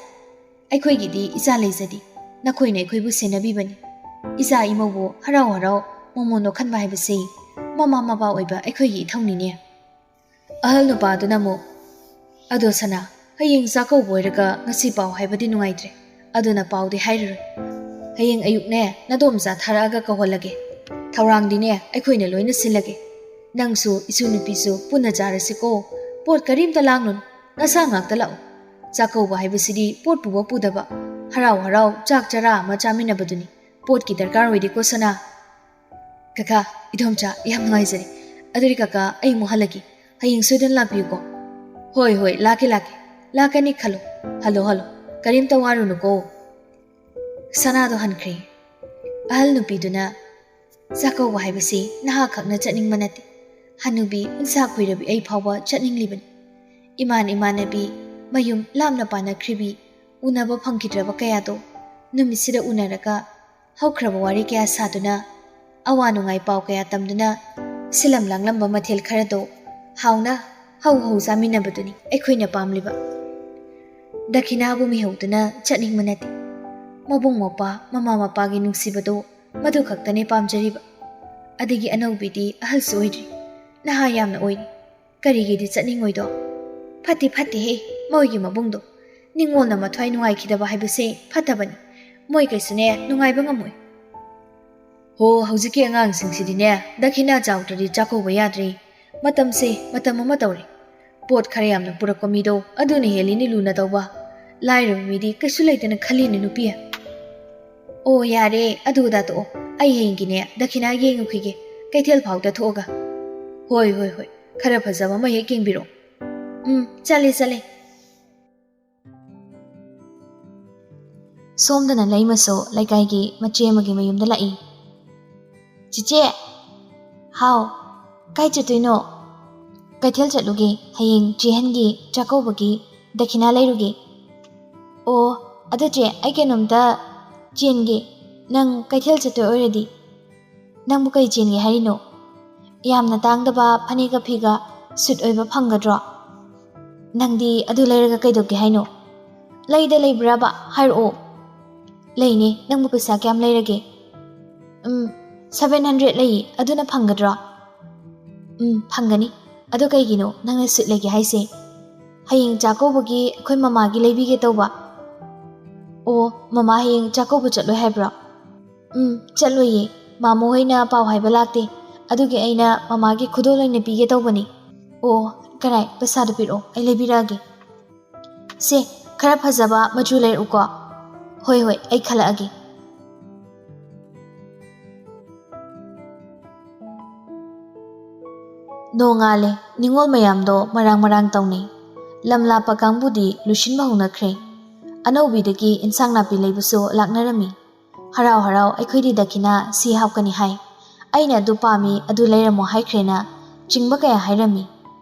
ꯑꯩꯈꯣꯏꯒꯤꯗꯤ ꯏꯆꯥ ꯂꯩꯖꯗꯦ꯫ ꯅꯈꯣꯏꯅ ꯑꯩꯈꯣꯏꯕꯨ ꯁꯦꯟꯅꯕꯤꯕꯅꯤ꯫ ꯏꯆꯥ ꯏꯃꯧꯕꯨ ꯍꯔꯥꯎ ꯍꯔꯥꯎ ꯃꯃꯣꯟ ꯅꯣꯛꯍꯟꯕ ꯍꯥꯏꯕꯁꯤ ꯃꯃꯥ ꯃꯄꯥ ꯑꯣꯏꯕ ꯑꯩꯈꯣꯏꯒꯤ ꯏꯊꯧꯅꯤꯅꯦ꯫" ꯑꯍꯜ ꯅꯨꯄꯥꯗꯨꯅ ꯑꯃꯨꯛ, "ꯑꯗꯣ ꯁꯅꯥ, ꯍꯌꯦꯡ ꯆꯥꯛꯀꯧꯕ ꯑꯣꯏꯔꯒ ꯉꯁꯤ ꯄꯥꯎ ꯍꯥꯏꯕꯗꯤ ꯅꯨꯡꯉꯥꯏꯇ꯭ꯔꯦ꯫ ꯑꯗꯨꯅ ꯄꯥꯎꯗꯤ ꯍꯥꯏꯔꯔꯣꯏ꯫ ꯍꯌꯦꯡ ꯑꯌꯨꯛꯅꯦ, ꯅꯗꯣꯝꯆꯥ ꯊꯥꯔꯛꯑꯒ ꯀꯧꯍꯜꯂꯒꯦ꯫ ꯊꯧꯔꯥꯡꯗꯤꯅꯦ, ꯑꯩꯈꯣꯏꯅ ꯂꯣꯏꯅ ꯁꯤꯜꯂꯒꯦ꯫ ꯅꯪꯁꯨ ꯏꯁꯨ ꯅꯨꯄꯤꯁꯨ ꯄꯨꯟꯅ ꯆꯥꯔꯁꯤꯀꯣ꯫ ꯄꯣꯠ ꯀꯔꯤꯝꯇ ꯂꯥꯡꯂꯨꯅꯨ꯫ ꯅꯁꯥ ꯉꯥꯛꯇ ꯂꯥꯛꯎ꯫ ꯆꯥꯛꯀꯧꯕ ꯍꯥꯏꯕꯁꯤꯗꯤ ꯄꯣꯠ ꯄꯨꯕ ꯄꯨꯗꯕ, ꯍꯔꯥꯎ ꯍꯔꯥꯎ ꯆꯥꯛ ꯆꯔꯥ ꯑꯃ ꯆꯥꯃꯤꯟꯅꯕꯗꯨꯅꯤ꯫ ꯄꯣꯠꯀꯤ ꯗꯔꯀꯥꯔ ꯑꯣꯏꯗꯦꯀꯣ ꯁꯅꯥ꯫" "ꯀꯀꯥ, ꯏꯗꯣꯝꯆꯥ, ꯌꯥꯝ ꯅꯨꯡꯉꯥꯏꯖꯔꯦ꯫ ꯑꯗꯨꯗꯤ ꯀꯀꯥ, ꯑꯩ ꯑꯃꯨꯛ ꯍꯜꯂꯒꯦ꯫ ꯍꯌꯦꯡ ꯁꯣꯏꯗꯅ ꯂꯥꯛꯄꯤꯌꯨꯀꯣ꯫" "ꯍꯣꯏ, ꯍꯣꯏ, ꯂꯥꯛꯀꯦ, ꯂꯥꯛꯀꯦ꯫ ꯂꯥꯛꯀꯅꯤ, ꯈꯜꯂꯣ꯫ Hello, hello. ꯀꯔꯤꯝꯇ ꯋꯥꯔꯨꯅꯨꯀꯣ꯫" ꯁꯅꯥꯗꯣ ꯍꯟꯈ꯭ꯔꯦ꯫ ꯑꯍꯜ ꯅꯨꯄꯤꯗꯨꯅ, "ꯆꯥꯛꯀꯧꯕ ꯍꯥꯏꯕꯁꯤ ꯅꯍꯥꯈꯛꯅ ꯆꯠꯅꯤꯡꯕ ꯅꯠꯇꯦ꯫ ꯍꯅꯨꯕꯤ ꯎꯟꯁꯥ ꯈꯣꯏꯔꯕꯤ ꯑꯩ ꯐꯥꯎꯕ ꯆꯠꯅꯤꯡꯂꯤꯕꯅꯤ꯫ ꯏꯃꯥꯟ ꯏꯃꯥꯟꯅꯕꯤ, ꯃꯌꯨꯝ ꯂꯥꯞꯅ ꯄꯥꯟꯅꯈ꯭ꯔꯤꯕꯤ, ꯎꯅꯕ ꯐꯪꯈꯤꯗ꯭ꯔꯕ ꯀꯌꯥꯗꯣ ꯅꯨꯃꯤꯠꯁꯤꯗ ꯎꯅꯔꯒ ꯍꯧꯈ꯭ꯔꯕ ꯋꯥꯔꯤ ꯀꯌꯥ ꯁꯥꯗꯨꯅ, ꯑꯋꯥ ꯅꯨꯡꯉꯥꯏ ꯄꯥꯎ ꯀꯌꯥ ꯇꯝꯗꯨꯅ, ꯁꯤꯜꯂꯝ ꯂꯥꯡꯂꯝꯕ ꯃꯊꯦꯜ ꯈꯔꯗꯣ ꯍꯥꯎꯅ ꯍꯧ ꯍꯧ ꯆꯥꯃꯤꯟꯅꯕꯗꯨꯅꯤ ꯑꯩꯈꯣꯏꯅ ꯄꯥꯝꯂꯤꯕ꯫ ꯗꯈꯤꯅꯥꯕꯨ ꯃꯤꯍꯧꯗꯨꯅ ꯆꯠꯅꯤꯡꯕ ꯅꯠꯇꯦ꯫ ꯃꯕꯨꯡ ꯃꯧꯄ꯭ꯋꯥ, ꯃꯃꯥ ꯃꯄꯥꯒꯤ ꯅꯨꯡꯁꯤꯕꯗꯣ ꯃꯗꯨ ꯈꯛꯇꯅꯤ ꯄꯥꯝꯖꯔꯤꯕ꯫ ꯑꯗꯒꯤ ꯑꯅꯧꯕꯤꯗꯤ ꯑꯍꯜꯁꯨ ꯑꯣꯏꯗ꯭ꯔꯤ, ꯅꯍꯥ ꯌꯥꯝꯅ ꯑꯣꯏꯔꯤ꯫ ꯀꯔꯤꯒꯤꯗꯤ ꯆꯠꯅꯤꯡꯉꯣꯏꯗꯣ? ꯐꯠꯇꯤ ꯐꯠꯇꯦꯍꯦ, ꯃꯣꯏꯒꯤ ꯃꯕꯨꯡꯗꯣ꯫ ꯅꯤꯡꯉꯣꯜꯅ ꯃꯊ꯭ꯋꯥꯏ ꯅꯨꯡꯉꯥꯏꯈꯤꯗꯕ ꯍꯥꯏꯕꯁꯦ ꯐꯠꯇꯕꯅꯤ꯫ ꯃꯣꯏ ꯀꯩꯁꯨꯅꯦ ꯅꯨꯡꯉꯥꯏꯕ ꯉꯝꯃꯣꯏ꯫" ꯍꯣ, ꯍꯧꯖꯤꯛꯀꯤ ꯑꯉꯥꯡꯁꯤꯡꯁꯤꯗꯤꯅꯦ, ꯗꯈꯤꯅꯥ ꯆꯥꯎꯗ꯭ꯔꯗꯤ ꯆꯥꯛꯀꯧꯕ ꯌꯥꯗ꯭ꯔꯦ꯫ ꯃꯇꯝꯁꯦ ꯃꯇꯝ ꯑꯃ ꯇꯧꯔꯦ꯫ ꯄꯣꯠ ꯈꯔ ꯌꯥꯝꯅ ꯄꯨꯔꯛꯄ ꯃꯤꯗꯣ ꯑꯗꯨꯅ ꯍꯦꯜꯂꯤꯅꯦ ꯂꯨꯅ ꯇꯧꯕ꯫ ꯂꯥꯏꯔꯕ ꯃꯤꯗꯤ ꯀꯩꯁꯨ ꯂꯩꯇꯅ ꯈꯜꯂꯤꯅꯦ ꯅꯨꯄꯤ꯫ ꯑꯣ ꯌꯥꯔꯦ, ꯑꯗꯨ ꯑꯗꯥ ꯇꯣꯛꯑꯣ꯫ ꯑꯩ ꯍꯌꯦꯡꯒꯤꯅꯦ ꯗꯈꯤꯅꯥ ꯌꯦꯡꯉꯨꯈꯤꯒꯦ, ꯀꯩꯊꯦꯜ ꯐꯥꯎꯗ ꯊꯣꯛꯑꯒ꯫ ꯍꯣꯏ ꯍꯣꯏ ꯍꯣꯏ, ꯈꯔ ꯐꯖꯕ ꯑꯃ ꯍꯦꯛ ꯌꯦꯡꯕꯤꯔꯣ꯫ ꯎꯝ, ꯆꯠꯂꯦ ꯆꯠꯂꯦ꯫ ꯁꯣꯝꯗꯅ ꯂꯩꯃꯁꯨ ꯂꯩꯀꯥꯏꯒꯤ ꯃꯆꯦ ꯑꯃꯒꯤ ꯃꯌꯨꯝꯗ ꯂꯥꯛꯏ꯫ "ꯆꯤꯆꯦ!" "ꯍꯥꯎ, ꯀꯥꯏ ꯆꯠꯇꯣꯏꯅꯣ?" "ꯀꯩꯊꯦꯜ ꯆꯠꯂꯨꯒꯦ, ꯍꯌꯦꯡ ꯆꯦꯍꯟꯒꯤ ꯆꯥꯛꯀꯧꯕꯒꯤ ꯗꯈꯤꯅꯥ ꯂꯩꯔꯨꯒꯦ꯫" "ꯑꯣ, ꯑꯗꯨ ꯆꯦ, ꯑꯩ ꯀꯩꯅꯣꯝꯇ ꯆꯦꯟꯒꯦ, ꯅꯪ ꯀꯩꯊꯦꯜ ꯆꯠꯇꯣꯏ ꯑꯣꯏꯔꯗꯤ꯫" "ꯅꯪꯕꯨ ꯀꯩ ꯆꯦꯟꯒꯦ ꯍꯥꯏꯔꯤꯅꯣ? ꯌꯥꯝꯅ ꯇꯥꯡꯗꯕ ꯐꯅꯦꯛꯀ ꯐꯤꯒ ꯁꯨꯠ ꯑꯣꯏꯕ ꯐꯪꯒꯗ꯭ꯔꯣ? ꯅꯪꯗꯤ ꯑꯗꯨ ꯂꯩꯔꯒ ꯀꯩꯗꯧꯒꯦ ꯍꯥꯏꯅꯣ? ꯂꯩꯗ ꯂꯩꯕ꯭ꯔꯕ? ꯍꯥꯏꯔꯛꯑꯣ꯫" "ꯂꯩꯅꯦ, ꯅꯪꯕꯨ ꯄꯩꯁꯥ ꯀꯌꯥꯝ ꯂꯩꯔꯒꯦ?" "ꯎꯝ, ꯁꯚꯦꯟ ꯍꯟꯗ꯭ꯔꯦꯗ ꯂꯩꯌꯦ, ꯑꯗꯨꯅ ꯐꯪꯒꯗ꯭ꯔꯣ?" "ꯎꯝ, ꯐꯪꯒꯅꯤ꯫ ꯑꯗꯣ ꯀꯩꯒꯤꯅꯣ ꯅꯪꯅ ꯁꯨꯠ ꯂꯩꯒꯦ ꯍꯥꯏꯁꯦ?" "ꯍꯌꯦꯡ ꯆꯥꯛꯀꯧꯕꯒꯤ ꯑꯩꯈꯣꯏ ꯃꯃꯥꯒꯤ ꯂꯩꯕꯤꯒꯦ ꯇꯧꯕ꯫" "ꯑꯣ, ꯃꯃꯥ ꯍꯌꯦꯡ ꯆꯥꯛꯀꯧꯕ ꯆꯠꯂꯣꯏ ꯍꯥꯏꯕ꯭ꯔꯣ?" "ꯎꯝ, ꯆꯠꯂꯣꯏꯌꯦ꯫ ꯃꯥꯃꯣ ꯍꯣꯏꯅ ꯄꯥꯎ ꯍꯥꯏꯕ ꯂꯥꯛꯇꯦ꯫ ꯑꯗꯨꯒꯤ ꯑꯩꯅ ꯃꯃꯥꯒꯤ ꯈꯨꯗꯣꯜ ꯑꯣꯏꯅ ꯄꯤꯒꯦ ꯇꯧꯕꯅꯤ꯫" "ꯑꯣ, ꯀꯔꯥꯏ, ꯄꯩꯁꯥꯗꯣ ꯄꯤꯔꯛꯑꯣ, ꯑꯩ ꯂꯩꯕꯤꯔꯛꯑꯒꯦ꯫" "ꯁꯦ, ꯈꯔ ꯐꯖꯕ ꯃꯆꯨ ꯂꯩꯔꯛꯎꯀꯣ꯫" "ꯍꯣꯏ ꯍꯣꯏ, ꯑꯩ ꯈꯜꯂꯛꯑꯒꯦ꯫" ꯅꯣꯡꯉꯥꯜꯂꯦ꯫ ꯅꯤꯉꯣꯜ ꯃꯌꯥꯝꯗꯣ ꯃꯔꯥꯡ ꯃꯔꯥꯡ ꯇꯧꯅꯩ꯫ ꯂꯝ ꯂꯥꯞꯄ ꯀꯥꯡꯕꯨꯗꯤ ꯂꯨꯁꯤꯟꯕ ꯍꯧꯅꯈ꯭ꯔꯦ꯫ ꯑꯅꯧꯕꯤꯗꯒꯤ ꯏꯟꯁꯥꯡ ꯅꯥꯄꯤ ꯂꯩꯕꯁꯨ ꯂꯥꯛꯅꯔꯝꯃꯤ꯫ "ꯍꯔꯥꯎ ꯍꯔꯥꯎ ꯑꯩꯈꯣꯏꯗꯤ ꯗꯈꯤꯅꯥ ꯁꯤ ꯍꯥꯞꯀꯅꯤ ꯍꯥꯏ꯫ ꯑꯩꯅ ꯑꯗꯨ ꯄꯥꯝꯃꯤ, ꯑꯗꯨ ꯂꯩꯔꯝꯃꯣ" ꯍꯥꯏꯈ꯭ꯔꯦꯅ ꯆꯤꯡꯕ ꯀꯌꯥ ꯍꯥꯏꯔꯝꯃꯤ꯫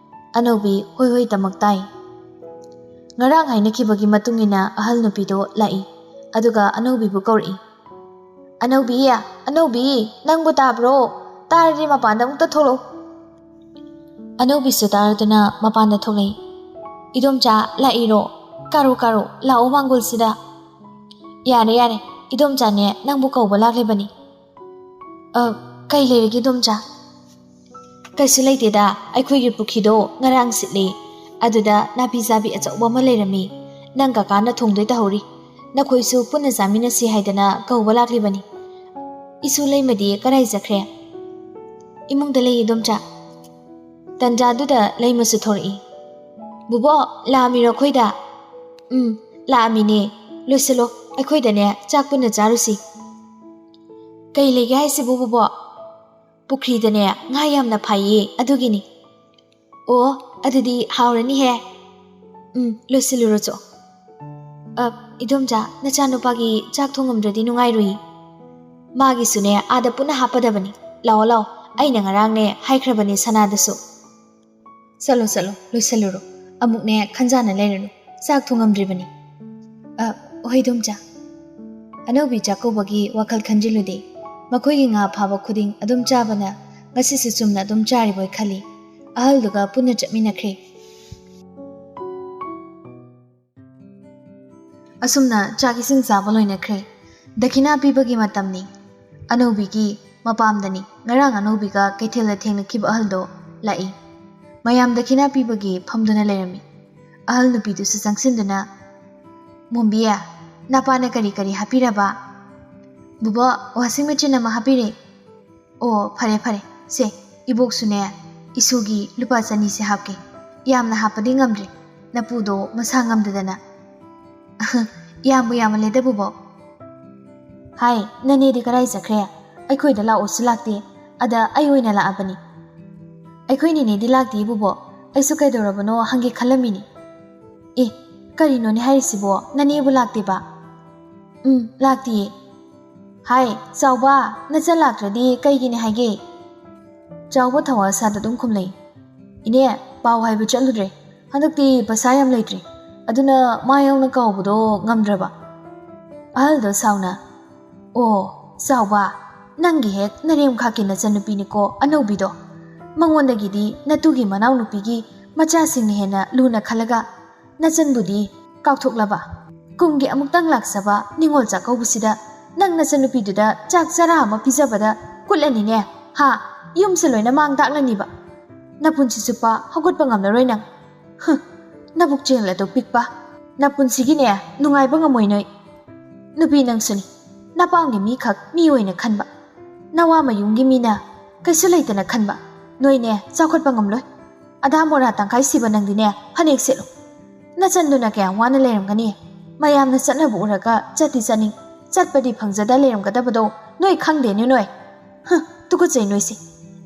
ꯑꯅꯧꯕꯤ ꯍꯣꯏ ꯍꯣꯏ ꯇꯃꯛ ꯇꯥꯏ꯫ ꯉꯔꯥꯡ ꯍꯥꯏꯅꯈꯤꯕꯒꯤ ꯃꯇꯨꯡ ꯏꯟꯅ ꯑꯍꯜ ꯅꯨꯄꯤꯗꯣ ꯂꯥꯛꯏ, ꯑꯗꯨꯒ ꯑꯅꯧꯕꯤꯕꯨ ꯀꯧꯔꯛꯏ꯫ "ꯑꯅꯧꯕꯤ, ꯑꯅꯧꯕꯤ, ꯅꯪꯕꯨ ꯇꯥꯕ꯭ꯔꯣ? ꯇꯥꯔꯗꯤ ꯃꯄꯥꯟꯗ ꯑꯃꯨꯛꯇ ꯊꯣꯛꯂꯛꯎ꯫" ꯑꯅꯧꯕꯤꯁꯨ ꯇꯥꯔꯗꯨꯅ ꯃꯄꯥꯟꯗ ꯊꯣꯛꯂꯛꯏ꯫ "ꯏꯗꯣꯝꯆꯥ, ꯂꯥꯛꯏꯔꯣ? ꯀꯥꯔꯣ, ꯀꯥꯔꯣ, ꯂꯥꯛꯑꯣ ꯃꯥꯡꯒꯣꯜꯁꯤꯗ꯫" "ꯌꯥꯔꯦ, ꯌꯥꯔꯦ, ꯏꯗꯣꯝꯆꯥꯅꯦ ꯅꯪꯕꯨ ꯀꯧꯕ ꯂꯥꯛꯂꯤꯕꯅꯤ꯫" "ꯑ, ꯀꯩ ꯂꯩꯔꯒꯦ ꯏꯗꯣꯝꯆꯥ?" "ꯀꯩꯁꯨ ꯂꯩꯇꯦꯗ, ꯑꯩꯈꯣꯏꯒꯤ ꯄꯨꯈ꯭ꯔꯤꯗꯣ ꯉꯔꯥꯡ ꯁꯤꯠꯂꯦ, ꯑꯗꯨꯗ ꯅꯥꯄꯤ ꯆꯥꯕꯤ ꯑꯆꯧꯕ ꯑꯃ ꯂꯩꯔꯝꯃꯤ꯫ ꯅꯪ ꯀꯀꯥꯅ ꯊꯣꯡꯗꯣꯏ ꯇꯧꯍꯧꯔꯤ꯫ ꯅꯈꯣꯏꯁꯨ ꯄꯨꯟꯅ ꯆꯥꯃꯤꯟꯅꯁꯤ ꯍꯥꯏꯗꯅ ꯀꯧꯕ ꯂꯥꯛꯂꯤꯕꯅꯤ꯫" "ꯏꯁꯨ ꯂꯩꯃꯗꯤ ꯀꯗꯥꯏ ꯆꯠꯈ꯭ꯔꯦ?" "ꯏꯃꯨꯡꯗ ꯂꯩ, ꯏꯗꯣꯝꯆꯥ"꯫ ꯇꯟꯖꯥꯗꯨꯗ ꯂꯩꯃꯁꯨ ꯊꯣꯔꯛꯏ꯫ "ꯕꯨꯕꯣꯛ, ꯂꯥꯛꯑꯝꯃꯤꯔꯣ ꯑꯩꯈꯣꯏꯗ?" "ꯎꯝ, ꯂꯥꯛꯑꯝꯃꯤꯅꯦ꯫ ꯂꯣꯏꯁꯤꯜꯂꯣ, ꯑꯩꯈꯣꯏꯗꯅꯦ ꯆꯥꯛ ꯄꯨꯟꯅ ꯆꯥꯔꯨꯁꯤ"꯫ "ꯀꯩ ꯂꯩꯒꯦ ꯍꯥꯏꯁꯤꯕꯨ, ꯕꯨꯕꯣꯛ?" "ꯄꯨꯈ꯭ꯔꯤꯗꯅꯦ ꯉꯥ ꯌꯥꯝꯅ ꯐꯥꯏꯌꯦ, ꯑꯗꯨꯒꯤꯅꯤ"꯫ "ꯑꯣ, ꯑꯗꯨꯗꯤ ꯍꯥꯎꯔꯅꯤꯍꯦ"꯫ "ꯎꯝ, ꯂꯣꯏꯁꯤꯜꯂꯨꯔꯣ ꯆꯣ"꯫ "ꯑ, ꯏꯗꯣꯝꯆꯥ, ꯅꯆꯥꯅꯨꯄꯥꯒꯤ ꯆꯥꯛ ꯊꯣꯡꯉꯝꯗ꯭ꯔꯗꯤ ꯅꯨꯡꯉꯥꯏꯔꯨꯏ꯫ ꯃꯥꯒꯤꯁꯨꯅꯦ ꯑꯥꯗ ꯄꯨꯟꯅ ꯍꯥꯞꯄꯗꯕꯅꯤ꯫ ꯂꯥꯛꯑꯣ, ꯂꯥꯛꯑꯣ, ꯑꯩꯅ ꯉꯔꯥꯡꯅꯦ ꯍꯥꯏꯈ꯭ꯔꯕꯅꯤ ꯁꯅꯥꯗꯁꯨ"꯫ "ꯆꯠꯂꯣ, ꯆꯠꯂꯣ, ꯂꯣꯏꯁꯤꯜꯂꯨꯔꯣ꯫ ꯑꯃꯨꯛꯅꯦ ꯈꯟꯖꯥꯅ ꯂꯩꯔꯅꯨ꯫ ꯆꯥꯛ ꯊꯣꯡꯉꯝꯗ꯭ꯔꯤꯕꯅꯤ"꯫ "ꯑ, ꯍꯣꯏ, ꯏꯗꯣꯝꯆꯥ"꯫ ꯑꯅꯧꯕꯤ ꯆꯥꯛꯀꯧꯕꯒꯤ ꯋꯥꯈꯜ ꯈꯟꯖꯤꯜꯂꯨꯗꯦ꯫ ꯃꯈꯣꯏꯒꯤ ꯉꯥ ꯐꯥꯕ ꯈꯨꯗꯤꯡ ꯑꯗꯨꯝ ꯆꯥꯕꯅ ꯉꯁꯤꯁꯨ ꯆꯨꯝꯅ ꯑꯗꯨꯝ ꯆꯥꯔꯤꯕꯣꯏ ꯈꯜꯂꯤ꯫ ꯑꯍꯜꯗꯨꯒ ꯄꯨꯟꯅ ꯆꯠꯃꯤꯟꯅꯈ꯭ꯔꯦ꯫ ꯑꯁꯨꯝꯅ ꯆꯥꯛ ꯏꯁꯤꯡ ꯆꯥꯕ ꯂꯣꯏꯅꯈ꯭ꯔꯦ꯫ ꯗꯈꯤꯅꯥ ꯄꯤꯕꯒꯤ ꯃꯇꯝꯅꯤ꯫ ꯑꯅꯧꯕꯤꯒꯤ ꯃꯄꯥꯝꯗꯅꯤ꯫ ꯉꯔꯥꯡ ꯑꯅꯧꯕꯤꯒ ꯀꯩꯊꯦꯜꯗ ꯊꯦꯡꯅꯈꯤꯕ ꯑꯍꯜꯗꯣ ꯂꯥꯛꯏ꯫ ꯃꯌꯥꯝ ꯗꯈꯤꯅꯥ ꯄꯤꯕꯒꯤ ꯐꯝꯗꯨꯅ ꯂꯩꯔꯝꯃꯤ꯫ ꯑꯍꯜ ꯅꯨꯄꯤꯗꯨꯁꯨ ꯆꯪꯁꯤꯟꯗꯨꯅ, "ꯃꯣꯝꯕꯤ, ꯅꯄꯥꯅ ꯀꯔꯤ ꯀꯔꯤ ꯍꯥꯞꯄꯤꯔꯕ?" "ꯕꯨꯕꯣꯛ, washing machine ꯑꯃ ꯍꯥꯞꯄꯤꯔꯦ"꯫ "ꯑꯣ, ꯐꯔꯦ, ꯐꯔꯦ꯫ ꯁꯦ, ꯏꯕꯣꯛꯁꯨꯅꯦ, ꯏꯁꯨꯒꯤ ꯂꯨꯄꯥ ꯆꯅꯤꯁꯦ ꯍꯥꯞꯀꯦ꯫ ꯌꯥꯝꯅ ꯍꯥꯞꯄꯗꯤ ꯉꯝꯗ꯭ꯔꯦ, ꯅꯄꯨꯗꯣ ꯃꯁꯥ ꯉꯝꯗꯗꯅ"꯫ "ꯌꯥꯝꯕꯨ ꯌꯥꯝꯃꯜꯂꯦꯗ, ꯕꯨꯕꯣꯛ"꯫ "ꯍꯥꯏ, ꯅꯅꯦꯗꯤ ꯀꯗꯥꯏ ꯆꯠꯈ꯭ꯔꯦ? ꯑꯩꯈꯣꯏꯗ ꯂꯥꯛꯑꯣꯁꯨ ꯂꯥꯛꯇꯦ꯫ ꯑꯗ ꯑꯩ ꯑꯣꯏꯅ ꯂꯥꯛꯑꯕꯅꯤ"꯫ "ꯑꯩꯈꯣꯏ ꯅꯦꯅꯦꯗꯤ ꯂꯥꯛꯇꯦ, ꯕꯨꯕꯣꯛ꯫ ꯑꯩꯁꯨ ꯀꯩꯗꯧꯔꯕꯅꯣ ꯍꯪꯒꯦ ꯈꯜꯂꯝꯃꯤꯅꯤ"꯫ "ꯑꯦ, ꯀꯔꯤꯅꯣꯅꯦ ꯍꯥꯏꯔꯤꯁꯤꯕꯣ? ꯅꯅꯦꯕꯨ ꯂꯥꯛꯇꯦꯕ?" "ꯎꯝ, ꯂꯥꯛꯇꯤꯌꯦ"꯫ "ꯍꯥꯏ, ꯆꯥꯎꯕ, ꯅꯆꯟ ꯂꯥꯛꯇ꯭ꯔꯗꯤ ꯀꯩꯒꯤꯅꯦ ꯍꯥꯏꯒꯦ?" ꯆꯥꯎꯕ ꯊꯋꯥ ꯁꯥꯗ ꯑꯗꯨꯝ ꯈꯨꯝꯂꯛꯏ꯫ "ꯏꯅꯦ, ꯄꯥꯎ ꯍꯥꯏꯕ ꯆꯠꯂꯨꯗ꯭ꯔꯦ꯫ ꯍꯟꯗꯛꯇꯤ ꯄꯩꯁꯥ ꯌꯥꯝ ꯂꯩꯇ꯭ꯔꯦ꯫ ꯑꯗꯨꯅ ꯃꯥ ꯌꯥꯎꯅ ꯀꯥꯎꯕꯗꯣ ꯉꯝꯗ꯭ꯔꯕ"꯫ ꯑꯍꯜꯗꯣ ꯁꯥꯎꯅ, "ꯑꯣ, ꯆꯥꯎꯕ, ꯅꯪꯒꯤ ꯍꯦꯛ ꯅꯔꯦꯝꯈꯥꯛꯀꯤ ꯅꯆꯟꯅꯨꯄꯤꯅꯤꯀꯣ ꯑꯅꯧꯕꯤꯗꯣ꯫ ꯃꯉꯣꯟꯗꯒꯤꯗꯤ ꯅꯇꯨꯒꯤ ꯃꯅꯥꯎꯅꯨꯄꯤꯒꯤ ꯃꯆꯥꯁꯤꯡꯅ ꯍꯦꯟꯅ ꯂꯨꯅ ꯈꯜꯂꯒ ꯅꯆꯟꯕꯨꯗꯤ ꯀꯥꯎꯊꯣꯛꯂꯕ? ꯀꯨꯝꯒꯤ ꯑꯃꯨꯛꯇꯪ ꯂꯥꯛꯆꯕ ꯅꯤꯉꯣꯜ ꯆꯥꯛꯀꯧꯕꯁꯤꯗ ꯅꯪ ꯅꯆꯟꯅꯨꯄꯤꯗꯨꯗ ꯆꯥꯛ ꯆꯔꯥ ꯑꯃ ꯄꯤꯖꯕꯗ ꯀꯨꯠꯂꯅꯤꯅꯦ, ꯍꯥ? ꯌꯨꯝꯁꯦ ꯂꯣꯏꯅ ꯃꯥꯡ ꯇꯥꯛꯂꯅꯤꯕ꯫ ꯅꯄꯨꯟꯁꯤ ꯆꯨꯞꯄ ꯍꯧꯒꯠꯄ ꯉꯝꯂꯔꯣꯏ ꯅꯪ꯫ ꯍꯨꯝ, ꯅꯕꯨꯛ ꯆꯦꯜ ꯑꯗꯨ ꯄꯤꯛꯄ꯫ ꯅꯄꯨꯟꯁꯤꯒꯤꯅꯦ ꯅꯨꯡꯉꯥꯏꯕ ꯉꯝꯃꯣꯏ ꯅꯣꯏ꯫ ꯅꯨꯄꯤ ꯅꯪꯁꯨꯅꯤ, ꯅꯄꯥꯝꯒꯤ ꯃꯤꯈꯛ ꯃꯤ ꯑꯣꯏꯅ ꯈꯟꯕ꯫ ꯅꯋꯥ ꯃꯌꯨꯝꯒꯤ ꯃꯤꯅ ꯀꯩꯁꯨ ꯂꯩꯇꯅ ꯈꯟꯕ꯫ ꯅꯣꯏꯅꯦ ꯆꯥꯎꯈꯠꯄ ꯉꯝꯂꯣꯏ꯫ ꯑꯗꯥ ꯃꯣꯔꯥ ꯇꯪꯈꯥꯏ ꯁꯤꯕ ꯅꯪꯗꯤꯅꯦ ꯐꯅꯦꯛ ꯁꯦꯠꯂꯨ꯫ ꯅꯆꯟꯗꯨꯅ ꯀꯌꯥꯝ ꯋꯥꯅ ꯂꯩꯔꯝꯒꯅꯤ꯫ ꯃꯌꯥꯝꯅ ꯆꯠꯅꯕ ꯎꯔꯒ ꯆꯠꯇꯤ ꯆꯠꯅꯤꯡ, ꯆꯠꯄꯗꯤ ꯐꯪꯖꯗ ꯂꯩꯔꯝꯒꯗꯕꯗꯣ ꯅꯣꯏ ꯈꯪꯗꯦꯅꯦ ꯅꯣꯏ꯫ ꯍꯨꯝ, ꯇꯨꯀꯠꯆꯩ ꯅꯣꯏꯁꯦ꯫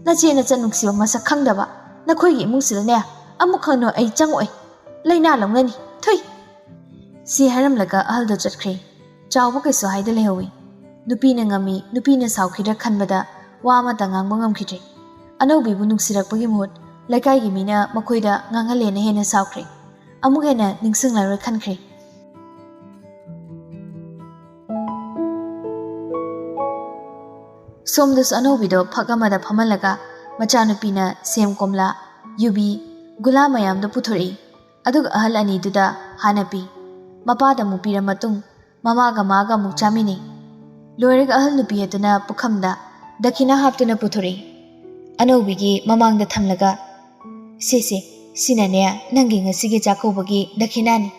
ꯅꯆꯦ ꯅꯆꯟ ꯅꯨꯡꯁꯤꯕ ꯃꯁꯛ ꯈꯪꯗꯕ ꯅꯈꯣꯏꯒꯤ ꯏꯃꯨꯡꯁꯤꯗꯅꯦ ꯑꯃꯨꯛ ꯍꯟꯅ ꯑꯩ ꯆꯪꯉꯛꯑꯣꯏ꯫ ꯂꯥꯏꯅꯥ ꯂꯧꯅꯅꯤ꯫ ꯊꯨꯏ! ꯁꯤ ꯍꯥꯏꯔꯝꯂꯒ ꯑꯍꯜꯗꯣ ꯆꯠꯈ꯭ꯔꯦ꯫ ꯆꯥꯎꯕ ꯀꯩꯁꯨ ꯍꯥꯏꯗ ꯂꯩꯍꯧꯏ꯫ ꯅꯨꯄꯤꯅ ꯉꯝꯃꯤ, ꯅꯨꯄꯤꯅ ꯁꯥꯎꯈꯤꯗ꯭ꯔꯥ ꯈꯟꯕꯗ ꯋꯥ ꯑꯃꯠꯇ ꯉꯥꯡꯕ ꯉꯝꯈꯤꯗ꯭ꯔꯦ꯫ ꯑꯅꯧꯕꯤꯕꯨ ꯅꯨꯡꯁꯤꯔꯛꯄꯒꯤ ꯃꯍꯨꯠ ꯂꯩꯀꯥꯏꯒꯤ ꯃꯤꯅ ꯃꯈꯣꯏꯗ ꯉꯥꯡꯍꯜꯂꯦꯅ ꯍꯦꯟꯅ ꯁꯥꯎꯈ꯭ꯔꯦ꯫ ꯑꯃꯨꯛ ꯍꯦꯟꯅ ꯅꯤꯡꯁꯤꯡꯂꯔꯣꯏ ꯈꯟꯈ꯭ꯔꯦ꯫ ꯁꯣꯝꯗꯁꯨ ꯑꯅꯧꯕꯤꯗꯣ ꯐꯛ ꯑꯃꯗ ꯐꯝꯍꯜꯂꯒ ꯃꯆꯥꯅꯨꯄꯤꯅ ꯁꯦꯝ, ꯀꯣꯝꯂꯥ, ꯌꯨꯕꯤ, ꯒꯨꯂꯥ ꯃꯌꯥꯝꯗꯣ ꯄꯨꯊꯣꯔꯛꯏ꯫ ꯑꯗꯨꯒ ꯑꯍꯜ ꯑꯅꯤꯗꯨꯗ ꯍꯥꯟꯅ ꯄꯤ꯫ ꯃꯄꯥꯗ ꯑꯃꯨꯛ ꯄꯤꯔ ꯃꯇꯨꯡ ꯃꯃꯥꯒ ꯃꯥꯒ ꯑꯃꯨꯛ ꯆꯥꯃꯤꯟꯅꯩ꯫ ꯂꯣꯏꯔꯒ ꯑꯍꯜ ꯅꯨꯄꯤ ꯑꯗꯨꯅ ꯄꯨꯈꯝꯗ ꯗꯈꯤꯅꯥ ꯍꯥꯞꯇꯨꯅ ꯄꯨꯊꯣꯔꯛꯏ꯫ ꯑꯅꯧꯕꯤꯒꯤ ꯃꯃꯥꯡꯗ ꯊꯝꯂꯒ, "ꯁꯦ ꯁꯦ, ꯁꯤꯅꯅꯦ ꯅꯪꯒꯤ ꯉꯁꯤꯒꯤ ꯆꯥꯛꯀꯧꯕꯒꯤ ꯗꯈꯤꯅꯥꯅꯤ꯫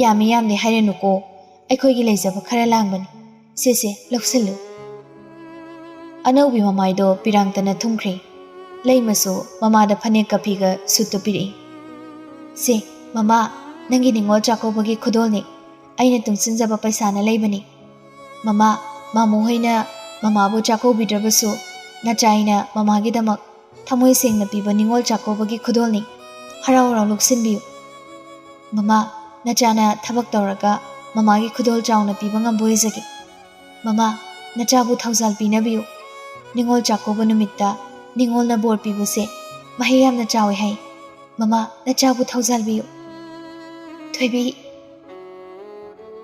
ꯌꯥꯝꯃꯤ ꯌꯥꯝꯗꯦ ꯍꯥꯏꯔꯅꯨꯀꯣ, ꯑꯩꯈꯣꯏꯒꯤ ꯂꯩꯖꯕ ꯈꯔ ꯂꯥꯡꯕꯅꯤ꯫ ꯁꯦ ꯁꯦ, ꯂꯧꯁꯤꯜꯂꯨ"꯫ ꯑꯅꯧꯕꯤ ꯃꯃꯥꯏꯗꯣ ꯄꯤꯔꯥꯡꯇꯅ ꯊꯨꯝꯈ꯭ꯔꯦ꯫ ꯂꯩꯃꯁꯨ ꯃꯃꯥꯗ ꯐꯅꯦꯛꯀ ꯐꯤꯒ ꯁꯨꯠꯇꯨ ꯄꯤꯔꯛꯏ꯫ "ꯁꯦ, ꯃꯃꯥ, ꯅꯪꯒꯤ ꯅꯤꯉꯣꯜ ꯆꯥꯛꯀꯧꯕꯒꯤ ꯈꯨꯗꯣꯜꯅꯤ꯫ ꯑꯩꯅ ꯇꯨꯡꯁꯤꯟꯖꯕ ꯄꯩꯁꯥꯅ ꯂꯩꯕꯅꯤ꯫ ꯃꯃꯥ, ꯃꯥꯃꯣ ꯍꯣꯏꯅ ꯃꯃꯥꯕꯨ ꯆꯥꯛꯀꯧꯕꯤꯗ꯭ꯔꯕꯁꯨ, ꯅꯆꯥ ꯑꯩꯅ ꯃꯃꯥꯒꯤꯗꯃꯛ ꯊꯃꯣꯏ ꯁꯦꯡꯅ ꯄꯤꯕ ꯅꯤꯉꯣꯜ ꯆꯥꯛꯀꯧꯕꯒꯤ ꯈꯨꯗꯣꯜꯅꯤ꯫ ꯍꯔꯥꯎ ꯍꯔꯥꯎ ꯂꯧꯁꯤꯟꯕꯤꯌꯨ꯫ ꯃꯃꯥ, ꯅꯆꯥꯅ ꯊꯕꯛ ꯇꯧꯔꯒ ꯃꯃꯥꯒꯤ ꯈꯨꯗꯣꯜ ꯆꯥꯎꯅ ꯄꯤꯕ ꯉꯝꯕ ꯑꯣꯏꯖꯒꯦ꯫ ꯃꯃꯥ, ꯅꯆꯥꯕꯨ ꯊꯧꯖꯥꯜ ꯄꯤꯅꯕꯤꯌꯨ꯫ ꯅꯤꯉꯣꯜ ꯆꯥꯛꯀꯧꯕ ꯅꯨꯃꯤꯠꯇ ꯅꯤꯉꯣꯜꯅ ꯕꯣꯔ ꯄꯤꯕꯁꯦ ꯃꯍꯩ ꯌꯥꯝꯅ ꯆꯥꯎꯏ ꯍꯥꯏ꯫ ꯃꯃꯥ, ꯅꯆꯥꯕꯨ ꯊꯧꯖꯥꯜꯕꯤꯌꯨ"꯫ ꯊꯣꯏꯕꯤ,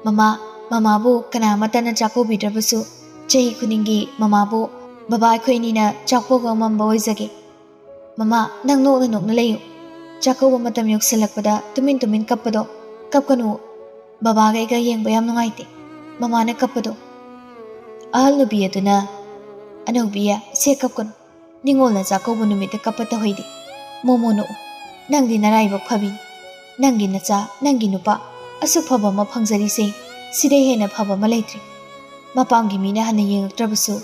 "ꯃꯃꯥ, ꯃꯃꯥꯕꯨ ꯀꯅꯥ ꯑꯃꯠꯇꯅ ꯆꯥꯛꯀꯧꯕꯤꯗ꯭ꯔꯕꯁꯨ, ꯆꯍꯤ ꯈꯨꯗꯤꯡꯒꯤ ꯃꯃꯥꯕꯨ ꯕꯕꯥ ꯑꯩꯈꯣꯏ ꯑꯅꯤꯅ ꯆꯥꯛꯀꯧꯕ ꯉꯝꯕ ꯑꯣꯏꯖꯒꯦ꯫ ꯃꯃꯥ, ꯅꯪ ꯅꯣꯛꯅ ꯅꯣꯛꯅ ꯂꯩꯌꯨ꯫ ꯆꯥꯛꯀꯧꯕ ꯃꯇꯝ ꯌꯧꯁꯤꯜꯂꯛꯄꯗ ꯇꯨꯃꯤꯟ ꯇꯨꯃꯤꯟ ꯀꯞꯄꯗꯣ, ꯀꯞꯀꯅꯨ꯫ ꯕꯕꯥꯒ ꯑꯩꯒ ꯌꯦꯡꯕ ꯌꯥꯝ ꯅꯨꯡꯉꯥꯏꯇꯦ, ꯃꯃꯥꯅ ꯀꯞꯄꯗꯣ"꯫ ꯑꯍꯜ ꯅꯨꯄꯤ ꯑꯗꯨꯅ, "ꯑꯅꯧꯕꯤ, ꯁꯦ ꯀꯞꯀꯅꯨ꯫ ꯅꯤꯉꯣꯜꯅ ꯆꯥꯛꯀꯧꯕ ꯅꯨꯃꯤꯠꯇ ꯀꯞꯄ ꯇꯧꯍꯩꯗꯦ꯫ ꯃꯣꯃꯣ ꯅꯣꯛꯎ꯫ ꯅꯪꯗꯤ ꯅꯔꯥꯏꯕꯛ ꯐꯕꯤꯅꯤ꯫ ꯅꯪꯒꯤ ꯅꯆꯥ, ꯅꯪꯒꯤ ꯅꯨꯄꯥ ꯑꯁꯨꯛ ꯐꯕ ꯑꯃ ꯐꯪꯖꯔꯤꯁꯦ, ꯁꯤꯗꯩ ꯍꯦꯟꯅ ꯐꯕ ꯑꯃ ꯂꯩꯇ꯭ꯔꯦ꯫ ꯃꯄꯥꯝꯒꯤ ꯃꯤꯅ ꯍꯟꯅ ꯌꯦꯡꯉꯛꯇ꯭ꯔꯕꯁꯨ,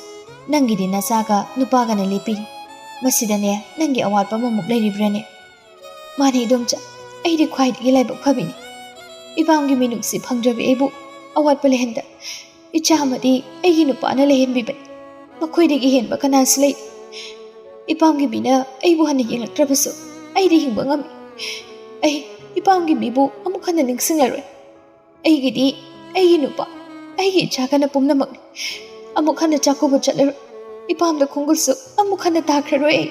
ꯅꯪꯒꯤꯗꯤ ꯅꯆꯥꯒ ꯅꯨꯄꯥꯒꯅ ꯂꯦꯞꯄꯤꯔꯤ꯫ ꯃꯁꯤꯗꯅꯦ ꯅꯪꯒꯤ ꯑꯋꯥꯠꯄ ꯑꯃꯃꯨꯛ ꯂꯩꯔꯤꯕ꯭ꯔꯥꯅꯦ? ꯃꯥꯅꯦ ꯏꯗꯣꯝꯆꯥ, ꯑꯩꯗꯤ ꯈ꯭ꯋꯥꯏꯗꯒꯤ ꯂꯥꯏꯕꯛ ꯐꯕꯤꯅꯤ꯫ ꯏꯄꯥꯝꯒꯤ ꯃꯤꯅꯨꯡꯁꯤ ꯐꯪꯗ꯭ꯔꯕꯤ ꯑꯩꯕꯨ ꯑꯋꯥꯠꯄ ꯂꯩꯍꯟꯗ ꯏꯆꯥ ꯑꯃꯗꯤ ꯑꯩꯒꯤ ꯅꯨꯄꯥꯅ ꯂꯩꯍꯟꯕꯤꯕꯅꯤ꯫ ꯃꯈꯣꯏꯗꯒꯤ ꯍꯦꯟꯕ ꯀꯅꯥꯁꯨ ꯂꯩ꯫ ꯏꯄꯥꯝꯒꯤ ꯃꯤꯅ ꯑꯩꯕꯨ ꯍꯟꯅ ꯌꯦꯡꯂꯛꯇ꯭ꯔꯕꯁꯨ ꯑꯩꯗꯤ ꯍꯤꯡꯕ ꯉꯝꯃꯤ꯫ ꯑꯩ ꯏꯄꯥꯝꯒꯤ ꯃꯤꯕꯨ ꯑꯃꯨꯛ ꯍꯟꯅ ꯅꯤꯡꯁꯤꯡꯂꯔꯣꯏ꯫ ꯑꯩꯒꯤꯗꯤ ꯑꯩꯒꯤ ꯅꯨꯄꯥ, ꯑꯩꯒꯤ ꯏꯆꯥꯒꯅ ꯄꯨꯝꯅꯃꯛꯅꯤ꯫ ꯑꯃꯨꯛ ꯍꯟꯅ ꯆꯥꯛꯀꯧꯕ ꯆꯠꯂꯔꯣꯏ꯫ ꯏꯄꯥꯝꯗ ꯈꯣꯡꯒꯨꯜꯁꯨ ꯑꯃꯨꯛ ꯍꯟꯅ ꯇꯥꯈ꯭ꯔꯔꯣꯏ ꯑꯩ꯫